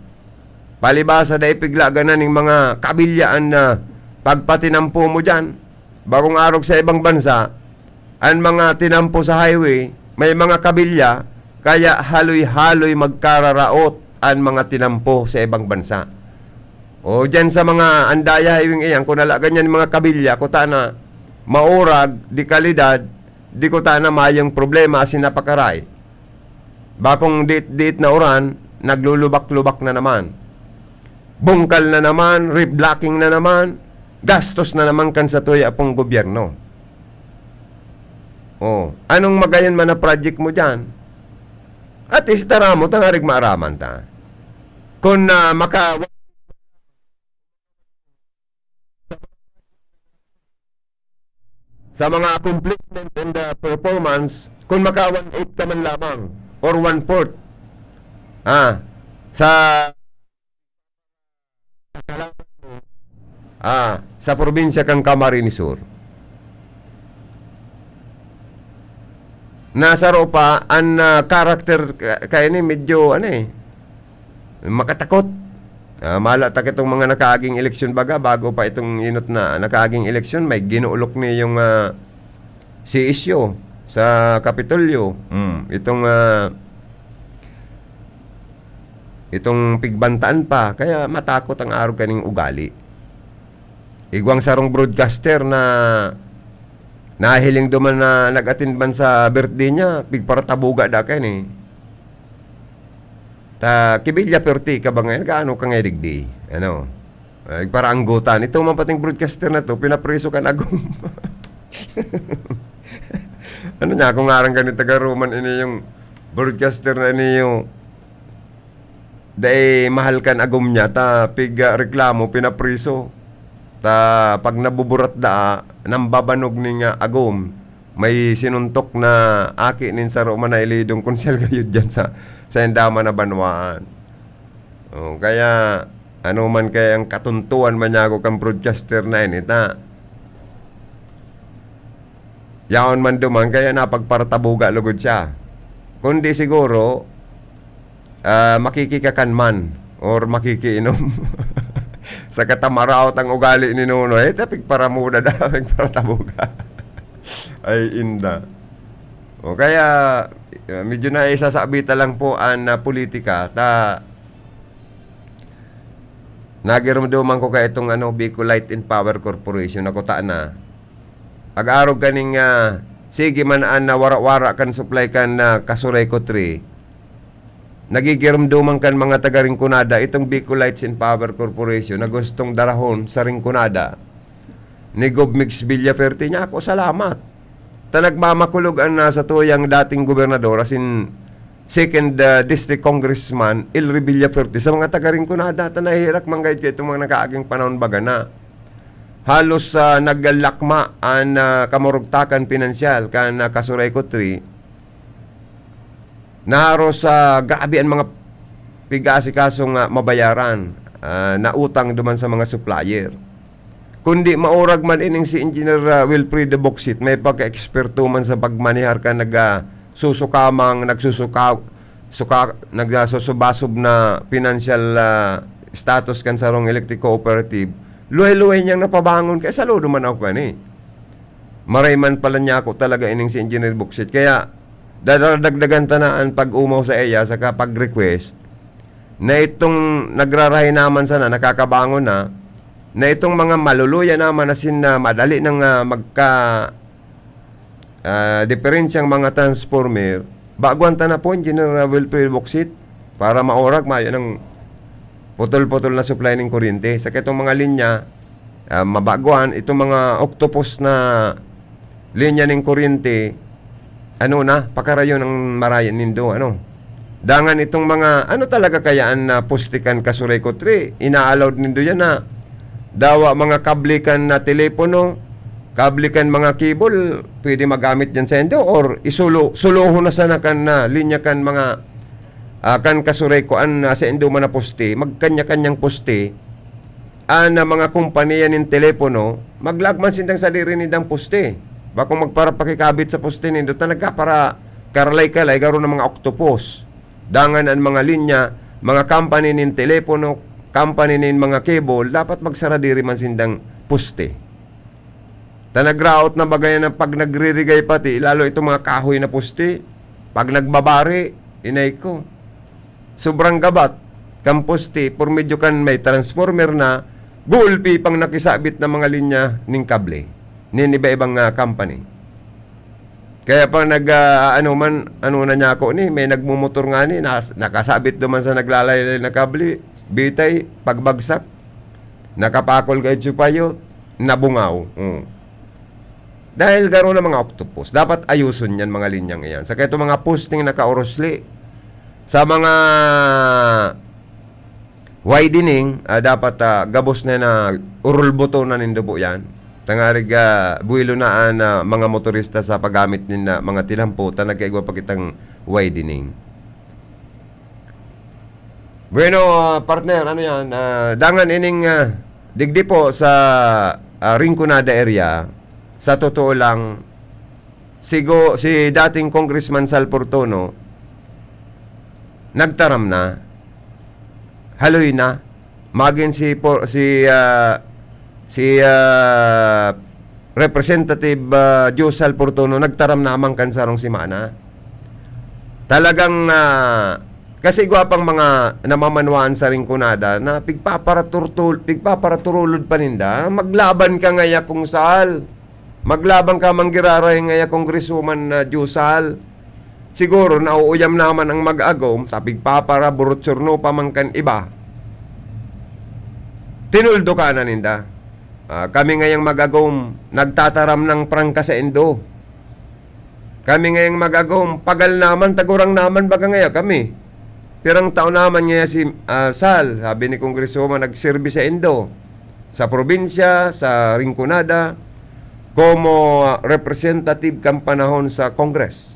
Palibasa dai pigla ganan ning mga kabilya an, ah, pagpatinampo mo diyan. Bakong arog sa ibang bansa, an mga tinampo sa highway, may mga kabilya, kaya haloy-haloy magkararaot an mga tinampo sa ibang bansa. O diyan sa mga Andaya Highway iyan, kung nalagan niyan mga kabilya, kuta na maurag, de kalidad, di kuta na mayong problema asin napakaray. Bakong diit-diit na uran, naglulubak-lubak na naman. Bungkal na naman, reblocking na naman, gastos na naman kan satuya pong gobyerno. Oh, anong magayon man na project mo diyan? At least, tara mo, tangarig maaraman ta. Kung, ah, maka-, sa mga accomplishment and, ah, performance, kung maka one eighth ka man lamang, or one fourth, ah, sa, ah, sa probinsya kang Camarines Sur. Nasa ropa, an, ah, character ka, kaini medyo, ano eh, makatakot. Ah, mala ta kitong mga nakaaging eleksyon baga, bago pa itong inot na nakaaging eleksyon, may ginuulok ni yung, ah, C S U sa Kapitolyo. Hmm, itong, ah, itong pigbantaan pa, kaya matakot ang arog kaning ugali. Igwang sarong broadcaster na nahiling duman na nag-attend man sa birthday niya, pigparatabuga da kaini. Ta, ki Villaferte ka ba ngayon? Gaano ka nga digdi? Ano? Ay, para anggotan. Ito man pating broadcaster na to, pinapriso kan agom. Ano niya, kung ngarang ganit taga Roman, ini yung broadcaster na ini yung dai mahal kan agom niya, ta pig, ah, reklamo, pinapriso. Ta pag nabuburat daa, nambabanog ning, ah, agom, may sinuntok na aki nin saro man na ilidong konsehal gayod diyan sa, sa Indama na banwaan. Oh, kaya ano man kaya ang katuntuan man niya ako kan broadcaster na ini, ta yaon man duman, kaya napagparatabuga lugod siya. Kundi siguro, ah, makikikakan man or makikiinom. Sa katamaraot ang ugali ni Nonoy, eh, ta pigparamuda da, pigparatabuga. Ay, inda. O kaya, ah, medyo naisasabita lang po an, ah, politika. Ta, nagirumduman ko ka itong, ano, Bicol Light and Power Corporation na kuta na. Ag-arog kaning, ah, sige man an nawara-wara kan supply kan, ah, Casureco three. Nagigirumduman kan mga taga Rinconada itong Bicol Lights and Power Corporation na gustong darahon sa Rinconada ni Gov Mix Villaferte. Niya ako, salamat. Ta nagmamakulog an, ah, satuyang dating gobernador, as in, second, ah, district congressman, Elry Villaferte, sa mga taga Rinconada, ta nahihirak man gayud kaitong mga nakaaging panahon baga na halos, ah, naglakma an, ah, kamurugtakan pinansyal kan, ah, Casureco three. Naharos sa grabe an mga pig-aasikaso nga mabayaran, ah, na utang duman sa mga supplier. Kundi maurag man ining si Engineer, ah, Wilfredo Bocsit, may pagka-eksperto man sa pagmanehar kan nag, ah, susukamang, nagsusuka-, suka-, nagsusubasob na financial, ah, status kan sarong electric cooperative, luhay-luhay niyang napabangon. Kaya saludo man ako kani. Maray man pala niya ako talaga ining si Engineer Bocsit. Kaya, dadagdagan ta na an pag-omaw sa iya saka pag-request na itong nagrarahay naman sana, nakakabangon na, na itong mga maluluya naman, as in, na madali nang, ah, magka, ah, diferensyang mga transformer, baguhan ta na po, Engineer Wilfredo Bocsit, para maurag, mayo nang putol-putol na supply ning kuryente. Sa itong mga linya, ah, mabaguhan, itong mga octopus na linya ning kuryente, ano na, pakarayon ang marayan nindo, ano. Dangan itong mga, ano talaga kaya an, ah, poste kan Casureco three? Ina-allowed nindo yan na dawa mga kable kan na telepono, kable kan mga cable, pwede magamit diyan sa indo, or isulo-, sulohon na sana kan, ah, linya kan mga, ah, kan kasuray ko an, ah, sa indo man na poste, magkanya-kanyang poste, an, ah, mga kompanya nin telepono, maglaag man sindang sadiri nindang poste. Bakong magparapakikabit sa poste nindo, ta nagkapara-, karalay-kalay, garo na mga octopus. Dangan an mga linya, mga company nin telepono, company nin mga cable, dapat magsaradiri man sindang poste. Ta nagraot na baga yan ang pag nagririgay pati, lalo itong mga kahoy na poste. Pag nagbabari, inay ko. Sobrang gabat kan poste, por medyo kan may transformer na, gulpi pang nakisabit na mga linya ning kable nin iba-ibang, ah, company. Kaya pa nag, ah, ano man, ano na niya ako ni, may nagmumotor nga ni, nas-, nakasabit duman sa naglalaylay na kable, bitay, pagbagsak, nakapakol kay Chupayo, nabungaw. Mm. Dahil garo na mga octopus, dapat ayuson yan, mga linyang iyan. Sa kaito mga posting nakaurusli, sa mga widening, ah, dapat, ah, gabos na na urulbuto na nindo po yan. Tangarig, ah, buwelo na an, ah, mga motorista sa paggamit nin, ah, mga tilampo, ta nagkaigwa pa kitang widening. Bueno, ah, partner, ano yan? Ah, dangan ining, ah, digdi po sa, ah, Rinconada area, sa totoo lang, sigo-, si dating Congressman Sal Portono, nagtaram na, haloy na, magin si Por-, si, ah, si, ah, Representative, ah, Joe Sal Portono, nagtaram na man kan sarong semana. Talagang, ah, kasi igwa pang mga namamanwaan sa Rinconada na pigpaparaturtul-, pigpaparaturulod pa ninda, "Maglaban ka ngaya, Kong Sal. Maglaban ka, manggiraray ngaya, Congresswoman na Joe Sal." Siguro, nauuyam naman ang mag-agom, ta pigpaparaburutsurno pa man kan iba. Tinuldo ka na ninda. Ah, kami ngayang mag-agom, nagtataram ng prangka sa indo. Kami ngayang mag-agom, pagal naman, tagurang naman, baga ngaya kami. Pirang taon naman ngaya si, ah, Sal, sabi ni Congresswoman, nagserbi sa indo, sa probinsya, sa Rinconada, como, ah, representative kan panahon sa Congress.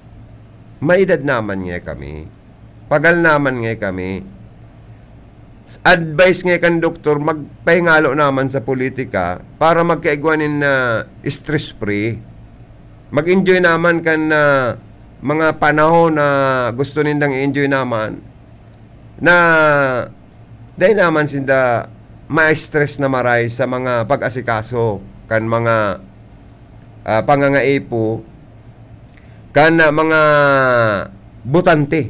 May edad naman ngaya kami. Pagal naman ngaya kami. Advice ngaya kan doktor, magpahingalo naman sa politika para magkaigwa nin, ah, stress-free. Mag-enjoy naman kan, ah, mga panahon na gusto nindang i-enjoy naman, na dai naman sinda ma-stress na maray sa mga pag-asikaso kan mga, ah, pangangaipo kan, ah, mga botante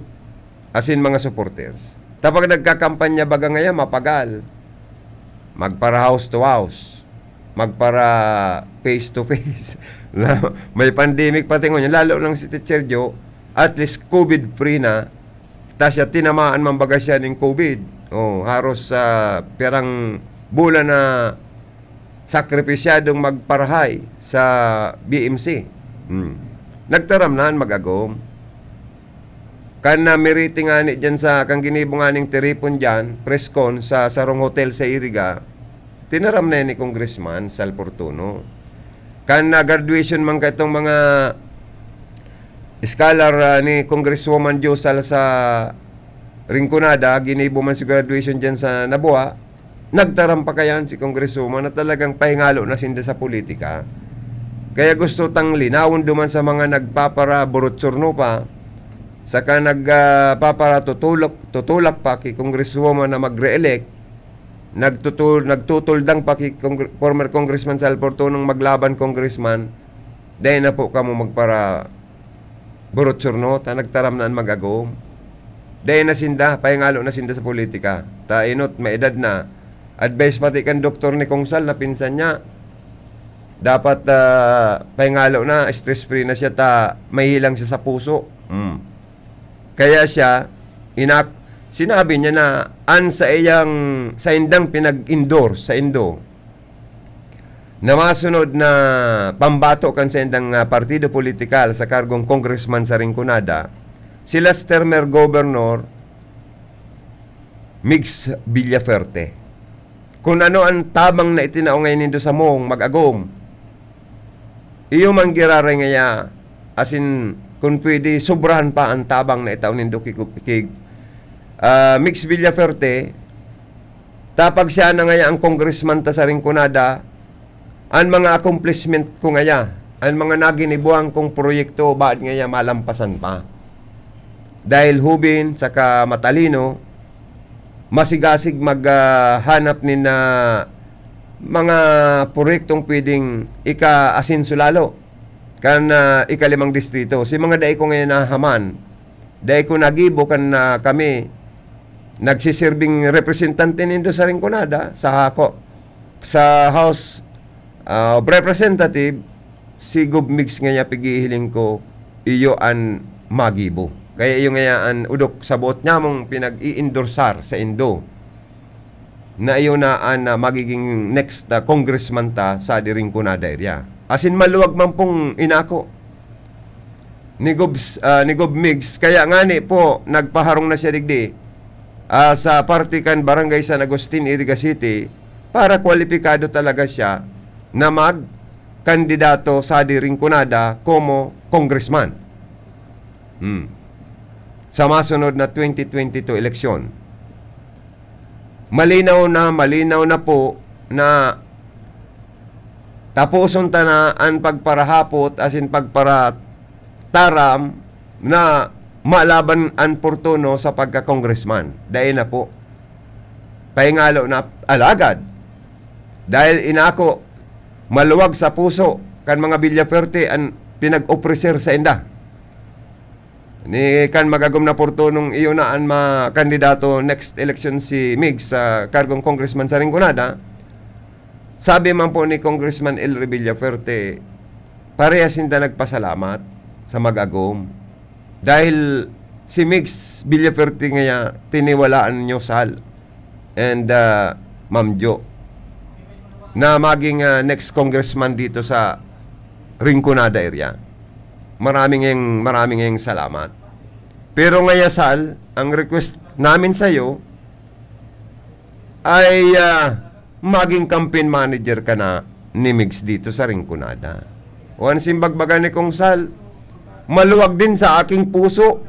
asin mga supporters. Ta pag nagkakampanya, baga ngaya mapagal, magpara house to house, magpara face to face. Na may pandemic pati ngunyan, lalo lang si Teacher Joe, at least COVID free na, ta siya tinamaan man baga siya ning COVID. Oh, haros sa pirang bulan na sakripisyadong magparahay sa B M C. Hmm. Nagtaram na an mag-agom. Kan namiriting ngani diyan sa, kan ginibo nganing tiripon diyan, press con sa sarong hotel sa Iriga, tinaram na yan ni Congressman Sal Portuno. Kan na-graduation man kaitong mga scholar, ah, ni Congresswoman Joe Sal sa Rinconada, ginibo man si graduation diyan sa Nabua, nagtaram pa kayan si Congresswoman na talagang pahingalo na sinda sa politika. Kaya gusto tang linawon duman sa mga nagpaparaburutsurno pa, saka nag, ah, paparatutulak, tutulak pa ki Congresswoman na mag-re-elect, nagtutul-, nagtutuldang pa ki Congr-, former Congressman Sal Portunong maglaban congressman, dai na po kamo magpara-, Burutsurno, ta nagtaram na an mag-agom. Dai na sinda, pahingalo na sinda sa politika. Ta inot, may edad na. Advice pati kan doktor ni Kong Sal na pinsan niya, dapat, ah, pahingalo na, stress-free na siya, ta mahihilang siya sa puso. Hmm. Kaya siya, inak-, sinabi niya na an sa iyang, sa indang pinag-endorse, sa indo, na masunod na pambato kan saindang, ah, partido politikal sa kargong congressman sa Rinconada, si last termer Governor Migs Villafuerte. Kun ano an tabang na itinao ngayon nindo samong mag-agom, Iyo man giraray ngaya, asin kun pwede, sobrahan pa an tabang na itao nindo ki, ki, ah, Migs Villafuerte, ta pag siya na ngaya ang congressman ta sa Rinconada, an mga accomplishment ko ngaya, an mga naginibuhan kong proyekto, baad ngaya malampasan pa. Dahil hubin saka matalino, masigasig mag, ah, hanap nin, ah, mga proyektong pwedeng ika-asenso lalo kan, ah, ikalimang distrito. Si mga dai ko ngayon nahaman, dai ko nagibo kan, ah, kami nagsiserbing representante nindo sa Rinconada, sa hako, sa House, ah, of Representative, si Gov Migs ngaya pighihiling ko, iyo an magibo. Kaya iyo ngaya an odok sa boot nyamong pinag-i-endorsar saindo, na iyo na an, ah, magiging next, ah, congressman ta sa di Rinconada area. Asin maluwag man pong inako ni Gov, ah, ni Gov Migs. Kaya ngani po, nagpaharong na siya digdi, ah, sa parte kan Barangay San Agustin, Iriga City, para kwalipikado talaga siya na magkandidato sa di Rinconada komo congressman. Hmm. Sa masunod na twenty twenty-two eleksyon. Malinaw na, malinaw na po na taposon ta na an pagparahapot asin pagparataram na malaban an Fortuno sa pagka-congressman. Dai na po. Pahingalo na, alagad, dahil inako, maluwag sa puso kan mga Villafuerte an pinag-opreser sainda. Ni kan mag-agom na Fortunong iyo na an makandidato next election si Migs sa kargong congressman sa Rinconada, sabi man po ni Congressman Elry Villafuerte, parehas sinda nagpasalamat sa mag-agom. Dahil si Migs Villafuerte ngaya tiniwalaan niyo, Sal, and, ah, Ma'am Jo, na maging, ah, next congressman dito sa Rinconada area. Maraming, maraming salamat. Pero ngaya, Sal, ang request namin sa'yo ay, ah, maging campaign manager ka na ni Migs dito sa Rinconada. O an simbagbagan ni Kong Sal, maluwag din sa aking puso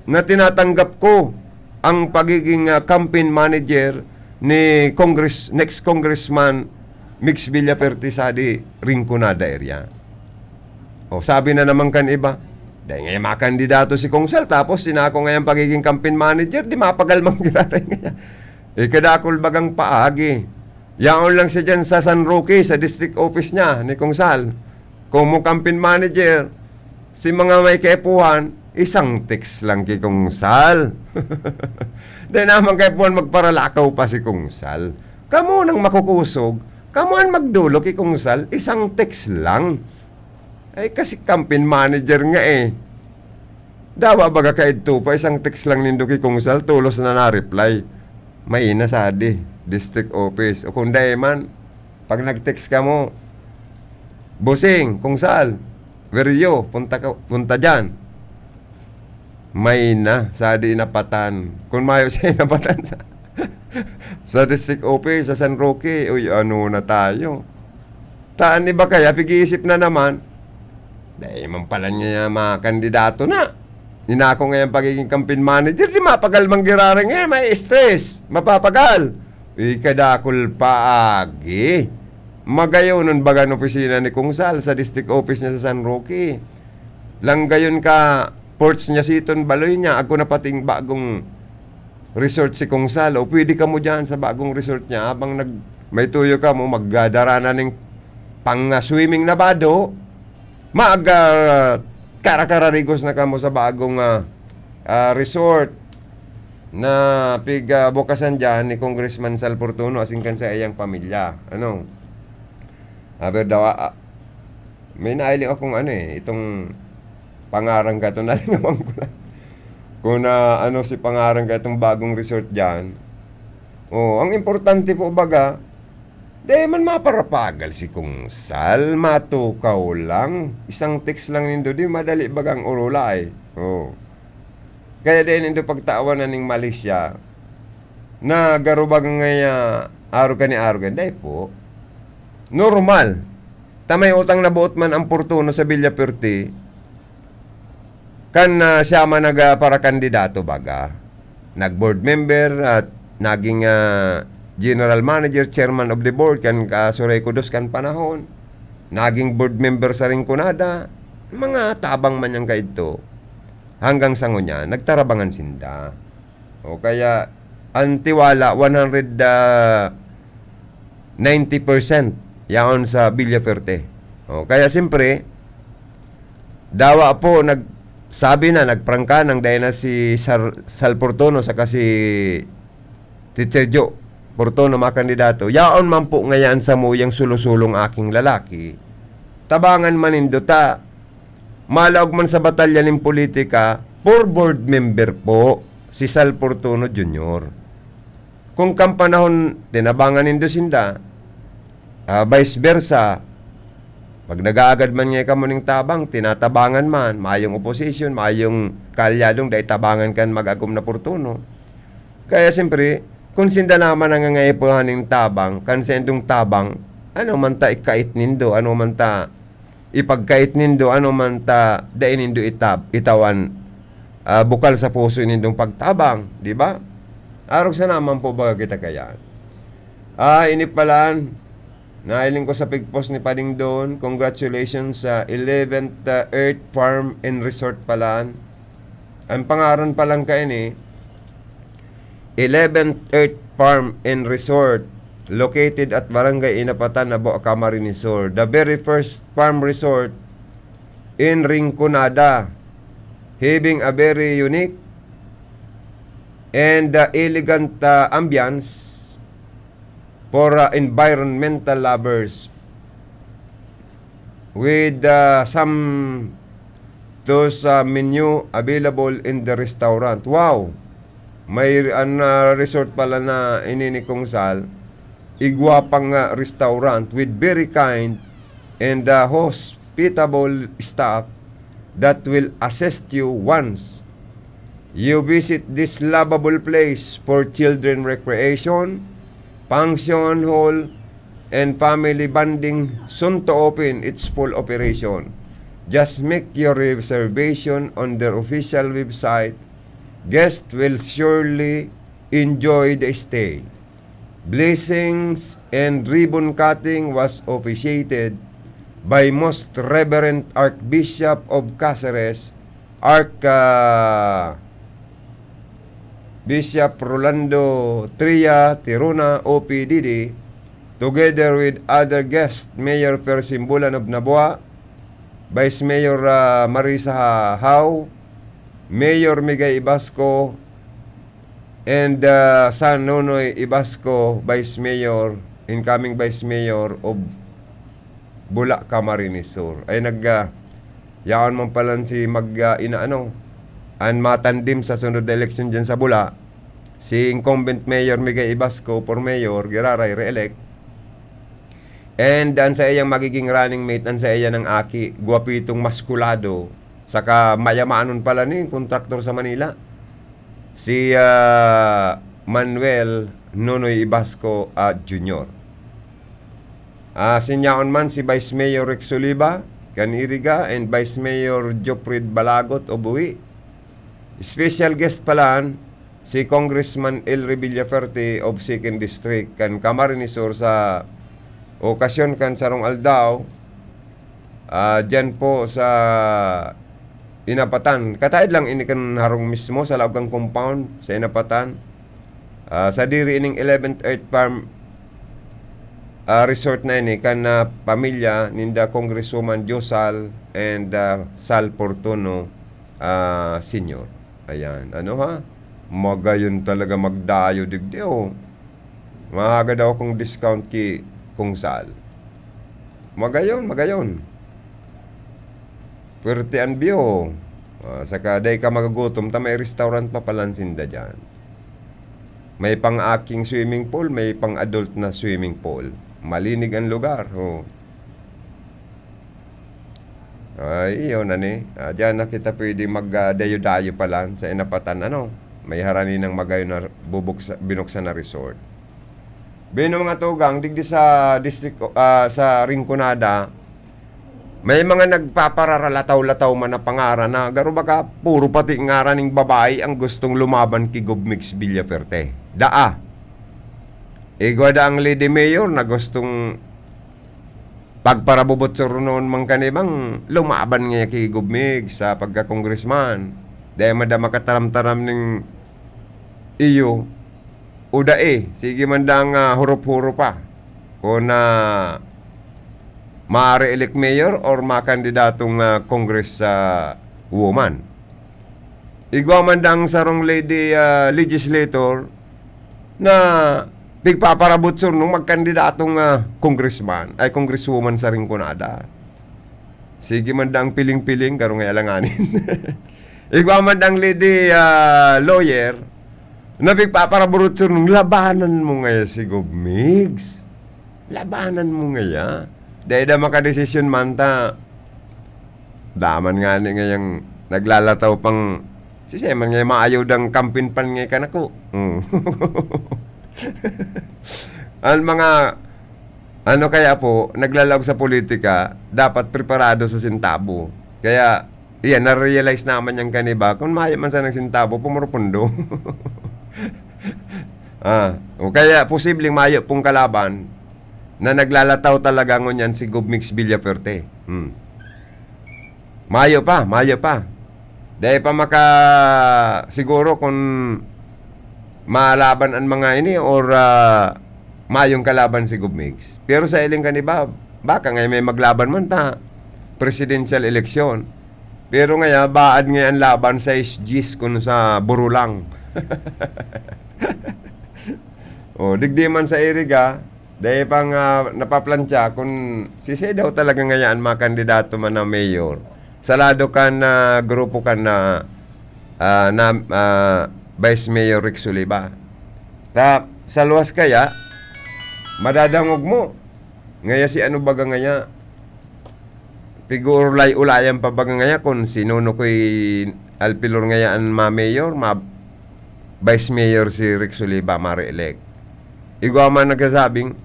na tinatanggap ko ang pagiging, ah, campaign manager ni Congress-, next Congressman Migs Villafuerte sa di Rinconada area. O, sabi na naman kan iba, "Dai ngaya makandidato si Kong Sal, tapos sinako ngayang pagiging campaign manager, di mapagal man giraray ngaya." Eh, kadakul bagang paagi. Yaon lang siya dyan sa San Roque, sa district office niya ni Kong Sal. Kung mo campaign manager, si mga may kaipuhan, isang text lang ki Kong Sal. Di naman kaipuhan magparalakaw pa si Kong Sal. Kamo nang makukusog, kamo an magdolok ki Kong Sal, isang text lang. Ay, kasi campaign manager nga eh. Dawa baga kaidto pa, isang text lang nindo ki Kong Sal, tolos na na-reply. Maina sadi, district office. O kung dai man, pag nag-text kamo, "Bossing, Kong Sal, where you? Punta ka, punta dyan." Maina sadi inapatan. Kung mayo siya inapatan sa, sa district office, sa San Roque, uy, ano na tayo? Ta an iba kaya, pig-iisip na naman, "Dai man pala niya mga kandidato na. Inako ngayang pagiging campaign manager, di mapagal man giraray ngayan, may stress, mapapagal." Uy, kadakul paagi. Magayonon baga an opisina ni Kong Sal sa district office niya sa San Roque. Langgayon ka porch niya siton, baloy niya, agko na pating bagong resort si Kong Sal. O pwede kamo dyan sa bagong resort niya, habang nag-, may tuyo kamo, magdadara na ning pang, ah, swimming na bado. Mag, ah, karakararigos na kamo sa bagong, ah, ah, resort na pig, ah, bukasan dyan ni Congressman Sal Fortuno asin kan saiyang pamilya. Ano? Aber daw, ah, ah, may nailing akong ano eh, itong pangaran ka, itong nalingawan ko lang. Kung na, ano, si pangaran ka, itong bagong resort dyan. Oh, ang importante po baga, di man maparapagal si Kong Sal, matukaw lang. Isang text lang nindo, di madali bagang orolay. Oh. Kaya di nindo pagtawan na ning malisya na garo baga ngaya arog ka ni arog, dai po. Normal. Ta may utang na boot man ang Portono sa Villafuerte, kan, ah, siya man nag, ah, parakandidato, baga. Nag-board member at naging, ah, general manager, chairman of the board, kan Kasuray Kudos kan panahon. Naging board member sa Rinconada. Mga tabang man yan kaidto. Hanggang sa ngunyan, nagtarabangan sinda. O kaya, ang tiwala, one hundred, ah, ninety percent yaon sa Villafuerte. O, kaya siyempre, dawa po, nagsabi na, nagprangka nang dahil na si Sar-, Sal Portono saka si Teacher Joe Portono makandidato. Yaon man po ngayon sa muyang sulo-sulong aking lalaki. Tabangan man nindo ta. Malaog man sa batalya nin politika, poor board member po si Sal Portono Junior. Kung kan panahon, tinabangan nindo sinda, ah, vice versa, pag nag-aagad man nga kamo ning tabang, tinatabangan man, mayong opposition, mayong kaalyadong dai tabangan kan mag-agom na Portono. Kaya siyempre, kung sinda naman nangangaipuhan ning tabang, kan saindong tabang, ano man ta ikait nindo, ano man ta ipagkait nindo, ano man ta dai nindo itab-, itawan, ah, bukal sa puso nindong pagtabang, di ba? Arog sa naman po baga kita kaya. Ah, ini palan, nahiling ko sa pigpos ni Pading Don, congratulations sa eleventh, ah, Earth Farm and Resort palan. Ang pangaran pa lang kaini, eleventh Earth Farm and Resort, located at Barangay Inapatan, Nabua, Camarines Sur. The very first farm resort in Rinconada, having a very unique and, uh, elegant, uh, ambience for, uh, environmental lovers, with, uh, some those, uh, menu available in the restaurant. Wow! May, an, uh, resort pala na ini ni Kong Sal, igwa pang, uh, restaurant with very kind and, uh, hospitable staff that will assist you once you visit this lovable place for children recreation, function hall, and family bonding, soon to open its full operation. Just make your reservation on their official website. Guests will surely enjoy the stay. Blessings and ribbon cutting was officiated by Most Reverend Archbishop of Caceres, Arch, ah, Bishop Rolando Tria Tirona, O P D D, together with other guests, Mayor Percy Bulan of Nabua, Vice Mayor, ah, Marisa Hao, Mayor Migay Ibasco, and, ah, San Nonoy Ibasco, Vice Mayor, incoming Vice Mayor of Bula, Camarines Sur. Ay, nag, ah, yaon man palan si mag, ah, ina, ano, an matandim sa sunod na eleksyon dyan sa Bula, si incumbent Mayor Migay Ibasco for mayor, giraray, re-elect. And an saiyang magiging running mate, an saiya nang aki, gwapitong maskulado, saka mayamanon pala ni kontraktor sa Manila, si, ah, Manuel Nonoy Ibasco, ah, Junior. Ah, sinyaon man si Vice Mayor Rex Oliva kan Iriga and Vice Mayor Jopred Balagot of Uwi. Special guest palan si Congressman El Revillaferte of Second District kan Camarines Sur sa okasyon kan sarong aldaw, ah, diyan po sa Inapatan. Kataed lang ini kan harong mismo sa laog kan compound sa Inapatan. Ah, sadiri ining eleventh Earth Farm, ah, Resort na ini kan, ah, pamilya ninda Congresswoman Josal and, ah, Sal Portono, ah, Senior. Ayan. Ano ha? Magayon talaga magdayo digdi, oh. Mahagad ako kung discount ki Kung Sal. Magayon, magayon. Puwerte an view. Ah, saka dai ka magugutom ta may restaurant pa palan sinda diyan. May pang-aking swimming pool, may pang-adult na swimming pool. Malinig ang lugar, oh. Ay, iyon, ani. Ah, diyan na kita pwede mag, ah, dayo-dayo palan sa Inapatan, ano. May harani ng magayon na bubuksa-, binuksan na resort. Bino, mga tugang, digdi sa district, ah, sa Rinconada, May mga nagpapararalataw-lataw man na pangaran na garo baka puro pati ngaran ning babae ang gustong lumaban ki Gov Migs Villafuerte. Daa. Igwa da ang Lady Mayor na gustong pagparabubot-surnon man kan iba, lumaban ngaya ki Gov Migs sa pagka-congressman. Dai man da makataram-taram ning iyo o dai. Sige man dang, ah, hurop-hurop pa. Kung, ah, ma-re-elect mayor or makandidatong, ah, congress, ah, woman. Igwa man dang sarong lady, ah, legislator na pigpaparabot-surnon magkandidatong, ah, congressman, ay, congresswoman sa Rinconada. Sige man dang piling-piling, garo ngaya alanganin. Igwa man dang lady, ah, lawyer na pigpaparabot-surnon, labanan mo ngaya si Gov Migs. Labanan mo ngaya. Dai da makadesisyon man ta. Daman ngani ngayang naglalataw pang, sisay man ngaya maayaw dang kampin pan ngaya kan ako. Hmm. Ang mga, ano kaya po, naglalaog sa politika, dapat preparado sa sentabo. Kaya, iyan, na-realize naman yang kan iba, kung mayo man sanang sentabo, pumurpundo. Ah, o kaya, posibleng mayo pong kalaban na naglalataw talaga ngunyan si Gov Migs Villafuerte. Hmm. Mayo pa, mayo pa. Dai pa maka-, siguro kung malaban an mga ini or, ah, mayong kalaban si Gov Migs. Pero sa iling kan iba, baka ngaya may maglaban man ta, presidential election. Pero ngaya, baad ngaya an laban sa S Gs kun sa Burulang. O, digdi man sa Iriga, dai pa nga napaplantsa kun sisay daw talaga ngaya an makandidato man na mayor. Sa lado kan, ah, grupo kan na, ah, na, ah, Vice Mayor Rex Oliva. Ta, sa luwas kaya, madadangog mo. Ngaya si ano baga ngaya, pig-uulay-ulayan pa baga ngaya kun si Nonoy Alpilor ngaya an ma-mayor, ma-, vice mayor si Rex Oliva ma-re-elect. Igwa man nagsasabing,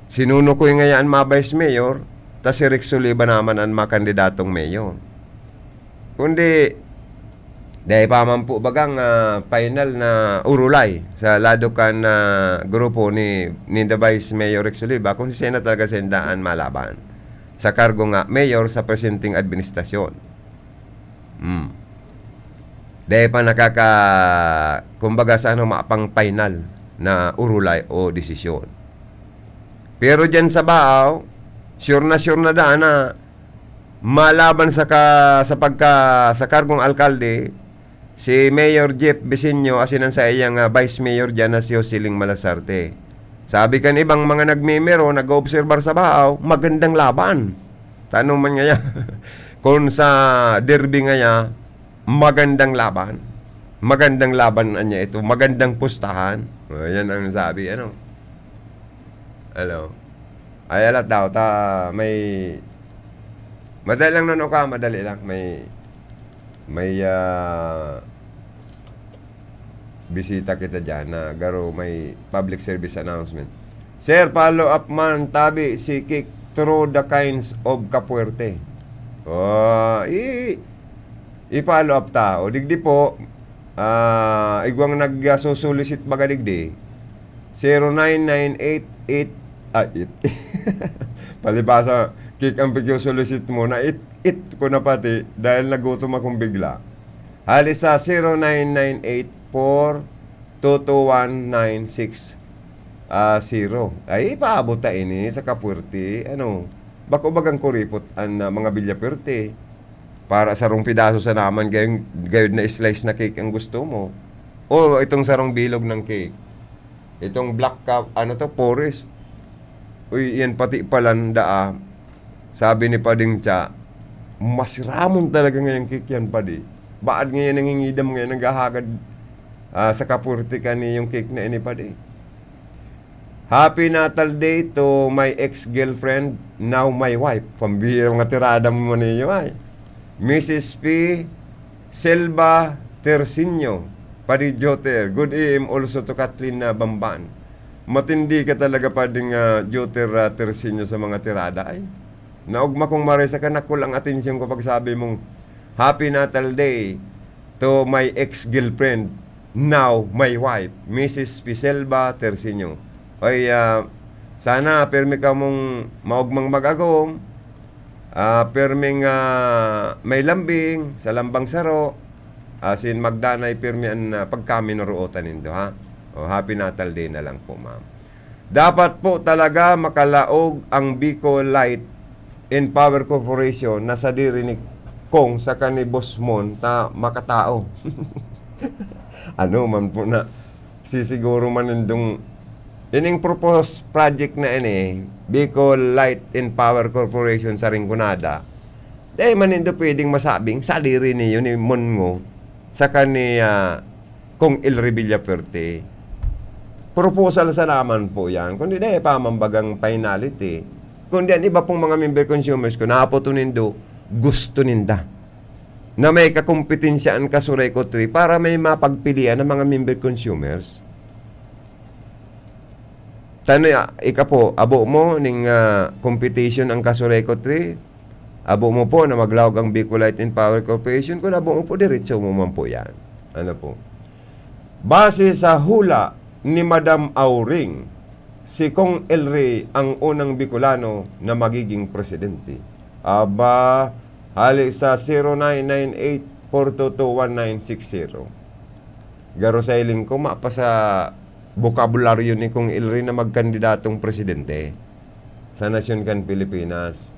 si Nonoy ngaya an ma-vice mayor, ta si Rex Oliva naman an makandidatong mayor. Kundi, dai pa man po bagang, ah, final na urulay sa lado kan, ah, grupo ni, ni the Vice Mayor Rex Oliva kung sisay na talaga sinda an malaban sa kargo nga mayor sa presenteng administrasyon. Hmm. Dai pa nakaka-, kumbaga sa ano, mapang final na urulay o desisyon. Pero diyan sa Baao, sure na sure na daan na malaban sa ka-, sa pagka-, sa kargong alkalde, si Mayor Jeff Bisinio asin ang saiyang, ah, Vice Mayor diyan na si Jose Ling Malasarte. Sabi kan ibang mga nagmimero, nag-oobserbar sa Baao, magandang laban. Tano man ngaya, kung sa derby ngaya, magandang laban. Magandang laban anya ito, magandang pustahan. O, yan ang sabi, ano. Hello. Ay, alat daw, ta, may, madali lang, Nonoy, ka, madali lang. May, may, ah, bisita kita diyan na garo may public service announcement. Sir, follow up man, tabi si Kik through the kinds of kapuwerte. Oh, i-, i-follow up ta. O, digdi po, ah, igwang nagsusulisit baga digdi, zero nine nine eight eight, ah, eight. Palibasa, Kik ang pagsusulisit mo na it, it ko na pati dahil nagutom akong bigla. Hali sa zero nine nine eight four two two one nine six, ah, zero. Ay, ipaabot ta ini sa kapuwerte, ano, bako bagang kuripot an, ah, mga Villafuerte. Para sarong pedaso sana man gayong, gayod na slice na cake ang gusto mo. O itong sarong bilog ng cake. Itong black cup, ano to, forest. Uy, yan pati palan daa. Sabi ni Pading Cha, "Masiramon talaga ngayang cake yan, Padi. Baad ngayon nangingidam ngayon, naghahagad, ah, sa kapuwerte kan iyong cake na ini, Padi." Happy Natal Day to my ex-girlfriend, now my wife. Pambihira, mga tirada mo man iyo ay. Missus P. Selva Tersinio, Padi Joter. Good A M also to Kathleen na Bamban. Matindi ka talaga, Pading, ah, Joter, ah, Tersinio, sa mga tirada ay. Naogma kong maray sa kanakol ang atensyon ko pagsabi mong, "Happy Natal Day to my ex-girlfriend, now my wife, Missus Piselva Terciño." Oy, ah, sana pirmi kamong maogmang mag-agom, ah, pirming, ah, may lambing sa lambang saro, asin magdanay pirmi an, ah, pagkaminorootan nindo, ha? O, Happy Natal Day na lang po, ma'am. Dapat po talaga makalaog ang Bicol Light and Power Corporation na sadiri ni Kong saka ni Boss Mon ta makatao. Ano man po na sisiguro man nindong ining proposed project na ini, Bicol Light and Power Corporation sa Rinconada, dai man nindo pwedeng masabing sadiri niyo ni Mon Ngo saka ni, ah, Kong Elry Villafuerte. Proposal sana man po yan, kundi dai pa man bagang finality. Kundi an iba pong mga member consumers, kung naapoton nindo, gusto ninda na may kakompetensya an Casureco three para may mapagpilian ng mga member consumers. Tano, ah, ika po, abo mo ning, ah, competition ang Casureco three? Abo mo po na maglaog ang Bicol Light and Power Corporation? Kung abo mo po, diretso mo man po yan. Ano po? Base sa hula ni Madam Auring, si Kong Elry ang unang Bicolano na magiging presidente. Aba, hali sa zero nine nine eight four two two one nine six zero. Garo sa hiling ko, mapa sa bokabularyo ni Kong Elry na magkandidatong presidente sa nasyon kan Pilipinas.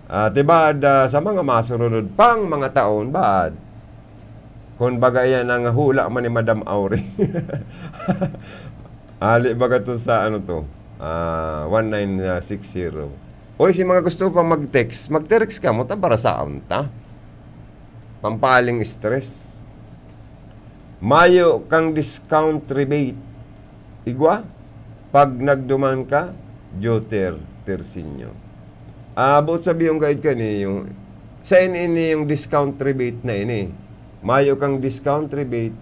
At ibaad, ah, sa mga masunod pang mga taon, baad. Kun baga, iyan ang hula man ni Madam Auring. Ali baga to sa ano to, ah, one nine six zero. Oy, si mga gusto pa mag-text, mag-text kamo, ta barasaon ta. Pampaling stress. Mayo kang discount rebate. Igwa, pag nagduman ka, Joter Tersinyo. Abot sa biyong guide ka niyo, sa ini yung discount rebate na ini. Mayo kang discount rebate.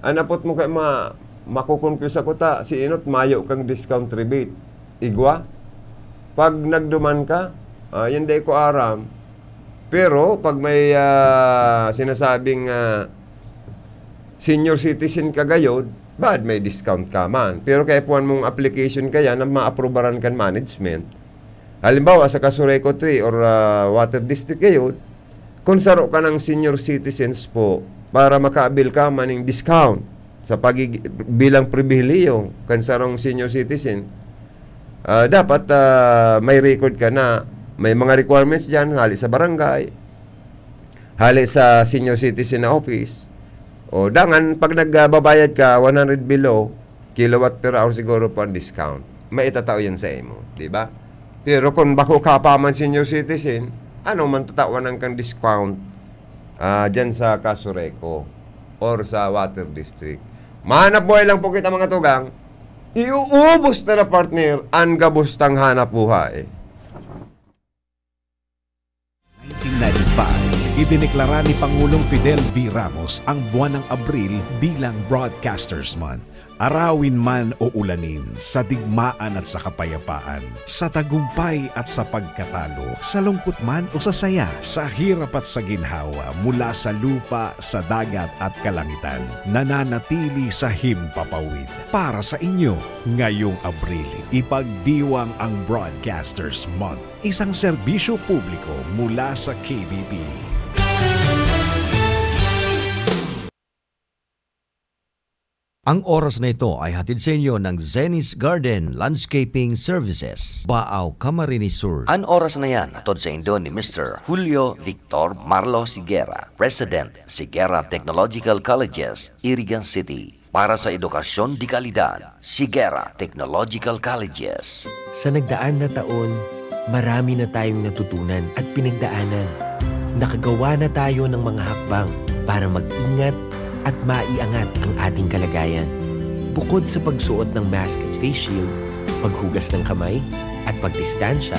An apot mo kay ma-, makukonfuse ako ta, si inot mayo kang discount rebate. Igwa, pag nagduman ka, ah, yan dai ko aram. Pero pag may, ah, sinasabing, ah, senior citizen ka gayod, baad may discount ka man. Pero kaipuhan mong application kaya na maaprobaran kan management. Halimbawa, sa Casureco three or, ah, Water District gayod, kun saro ka ng senior citizens po, para maka-avail ka maning discount sa pagig-, bilang pribilehiyo kan sarong senior citizen, ah, dapat, ah, may record ka na may mga requirements diyan, hali sa barangay, hali sa senior citizen na office. O, dangan, pag nagbabayad ka, one hundred below kilowatt per hour siguro po ang discount. Maitatao yan sa imo, di ba? Pero kung bako ka pa man senior citizen, ano man tatawan kang discount, ah, dyan sa Casureco or sa Water District? Mahanap buhay lang po kita, mga tugang. Iuubos na na, partner, ang gabos tang hanap buhay. Nineteen ninety-five, idineklara ni Pangulong Fidel V. Ramos ang buwan ng Abril bilang Broadcasters Month. Arawin man o ulanin, sa digmaan at sa kapayapaan, sa tagumpay at sa pagkatalo, sa lungkot man o sa saya, sa hirap at sa ginhawa, mula sa lupa, sa dagat at kalangitan, nananatili sa himpapawid. Para sa inyo, ngayong Abril, ipagdiwang ang Broadcasters Month, isang serbisyo publiko mula sa K B P. Ang oras na ito ay hatid sa inyo ng Zenny's Garden Landscaping Services, Baao, Camarines Sur. An oras na yan hatod saindo ni Mister Julio Victor Marlos Higuera, President, Higuera Technological Colleges, Irigan City. Para sa edukasyon de kalidad, Higuera Technological Colleges. Sa nagdaan na taon, marami na tayong natutunan at pinagdaanan. Nakagawa na tayo ng mga hakbang para mag-ingat at maiangat ang ating kalagayan. Bukod sa pagsuot ng mask at face shield, paghugas ng kamay, at pagdistansya,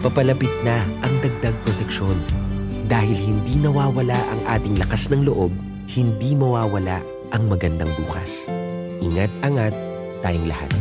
papalapit na ang dagdag proteksyon. Dahil hindi nawawala ang ating lakas ng loob, hindi mawawala ang magandang bukas. Ingat-angat tayong lahat.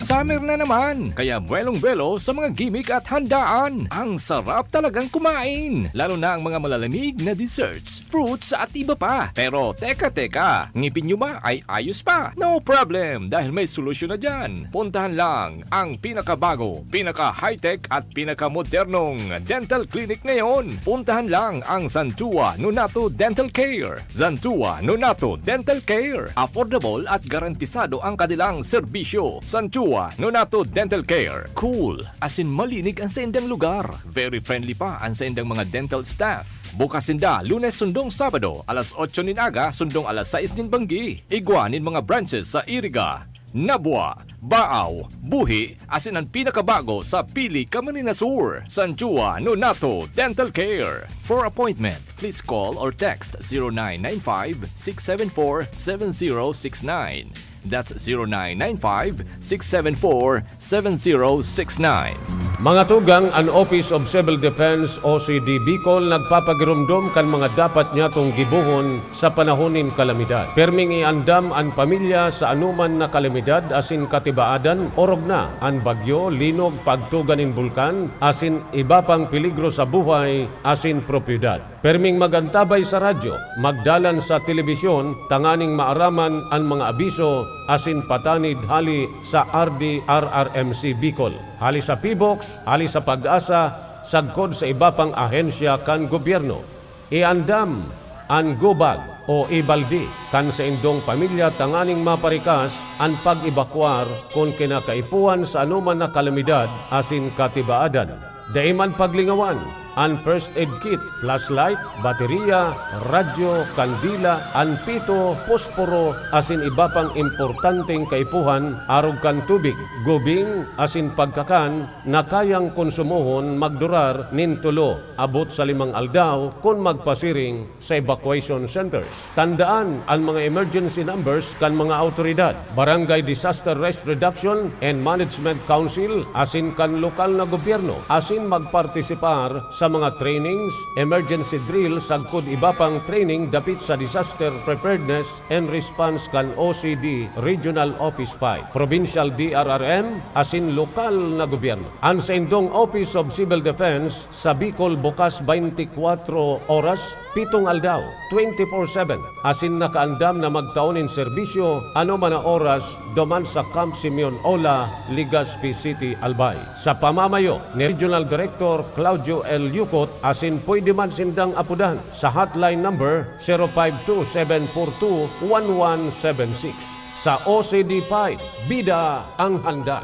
Summer na naman, kaya buwelong-buwelo sa mga gimik at handaan. Ang sarap talagang kumain, lalo na ang mga malalamig na desserts, fruits at iba pa. Pero teka, teka, ngipin nyo ba ay ayos pa? No problem, dahil may solusyon na dyan. Puntahan lang ang pinakabago, pinaka-high-tech at pinakamodernong dental clinic ngayon. Puntahan lang ang Santua Nonato Dental Care. Santua Nonato Dental Care. Affordable at garantisado ang kanilang serbisyo. Santua Nonato Dental Care. Cool, as in malinig ang saindang lugar. Very friendly pa ang saindang mga dental staff. Bukas sinda Lunes sundong Sabado, alas otso nin aga sundong alas sais nin banggi. Igwa nin mga branches sa Iriga, Nabua, Baaw, Buhi, asin an pinakabago sa Pili, Camarines Sur, Sanjua Nonato Dental Care. For appointment, please call or text zero nine nine five, six seven four, seven zero six nine. That's zero nine nine five, six seven four, seven zero six nine. Mga tugang, an Office of Civil Defense, O C D Bicol, nagpapagiromdom kan mga dapat nyatong gibohon sa panahon nin kalamidad. Pirming iandam an pamilya sa anoman na kalamidad asin katibaadan, orog na an bagyo, linog, pagtuga nin bulkan, asin iba pang peligro sa buhay asin propiedad. Pirming mag-antabay sa radyo, magdalan sa telebisyon, tanganing maaraman an mga abiso asin patanid hali sa R D R R M C Bicol, hali sa PHIVOLCS, hali sa PAGASA, sagkod sa iba pang ahensya kan gobyerno. Iandam an gobag o ibaldi kan saindong pamilya tanganing maparikas an pag-ebakwar kun kinakaipuhan sa anoman na kalamidad asin katibaadan. Dai man paglingawan an first aid kit, flashlight, bateriya, radyo, kandila, an pito, posporo, asin iba pang importanteng kaipuhan arog kan tubig, gubing, asin pagkakan na kayang konsumohon magdurar nin tolo abot sa limang aldaw kun magpasiring sa evacuation centers. Tandaan an mga emergency numbers kan mga awtoridad, Barangay Disaster Risk Reduction and Management Council asin kan lokal na gobyerno, asin magpartisipar sa mga trainings, emergency drill sagkod iba pang training dapit sa disaster preparedness and response kan O C D Regional Office five, Provincial D R R M, asin lokal na gobyerno. An saindong Office of Civil Defense sa Bicol bukas twenty-four oras, pitong aldaw, twenty-four seven, asin nakaandam na magtao nin serbisyo anoman na oras duman sa Camp Simeon Ola, Legazpi City, Albay. Sa pamamayo ni Regional Director Claudio L. Yucot, asin pwede man sindang apodan sa hotline number zero five two seven four two one one seven six. Sa O C D five, bida ang handa.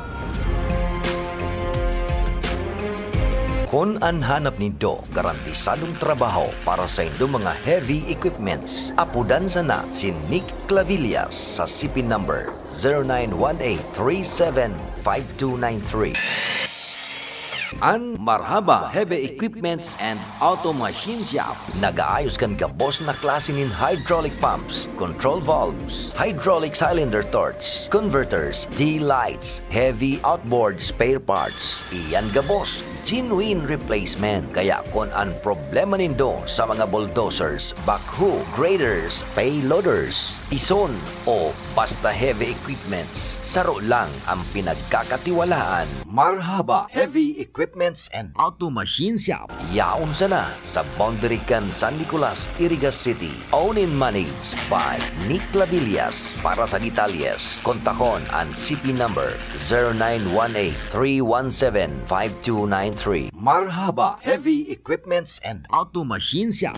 Kun an hanap nindo garantisadong trabaho para sa indo mga heavy equipments, apodan sana si Nick Clavillas sa C P number zero nine one eight three seven five two nine three. An Marhaba Heavy Equipments and Auto Machine Shop nagaayos kan gabos na klase nin hydraulic pumps, control valves, hydraulic cylinder torch, converters, D-lights, heavy outboard spare parts. Iyan gabos, genuine replacement. Kaya kun an problema nindo sa mga bulldozers, backhoe, graders, payloaders, ison, o basta heavy equipments, saro lang ang pinagkakatiwalaan. Marhaba Heavy Equipments and Auto Machine Shop. Yaon sana sa boundary kan San Nicolas, Iriga City. Owned and managed by Nick Clavillas. Para sa detalyes, kontakon an C P number zero nine one eight three one seven five two nine three. Marhaba Heavy Equipments and Auto Machine Shop.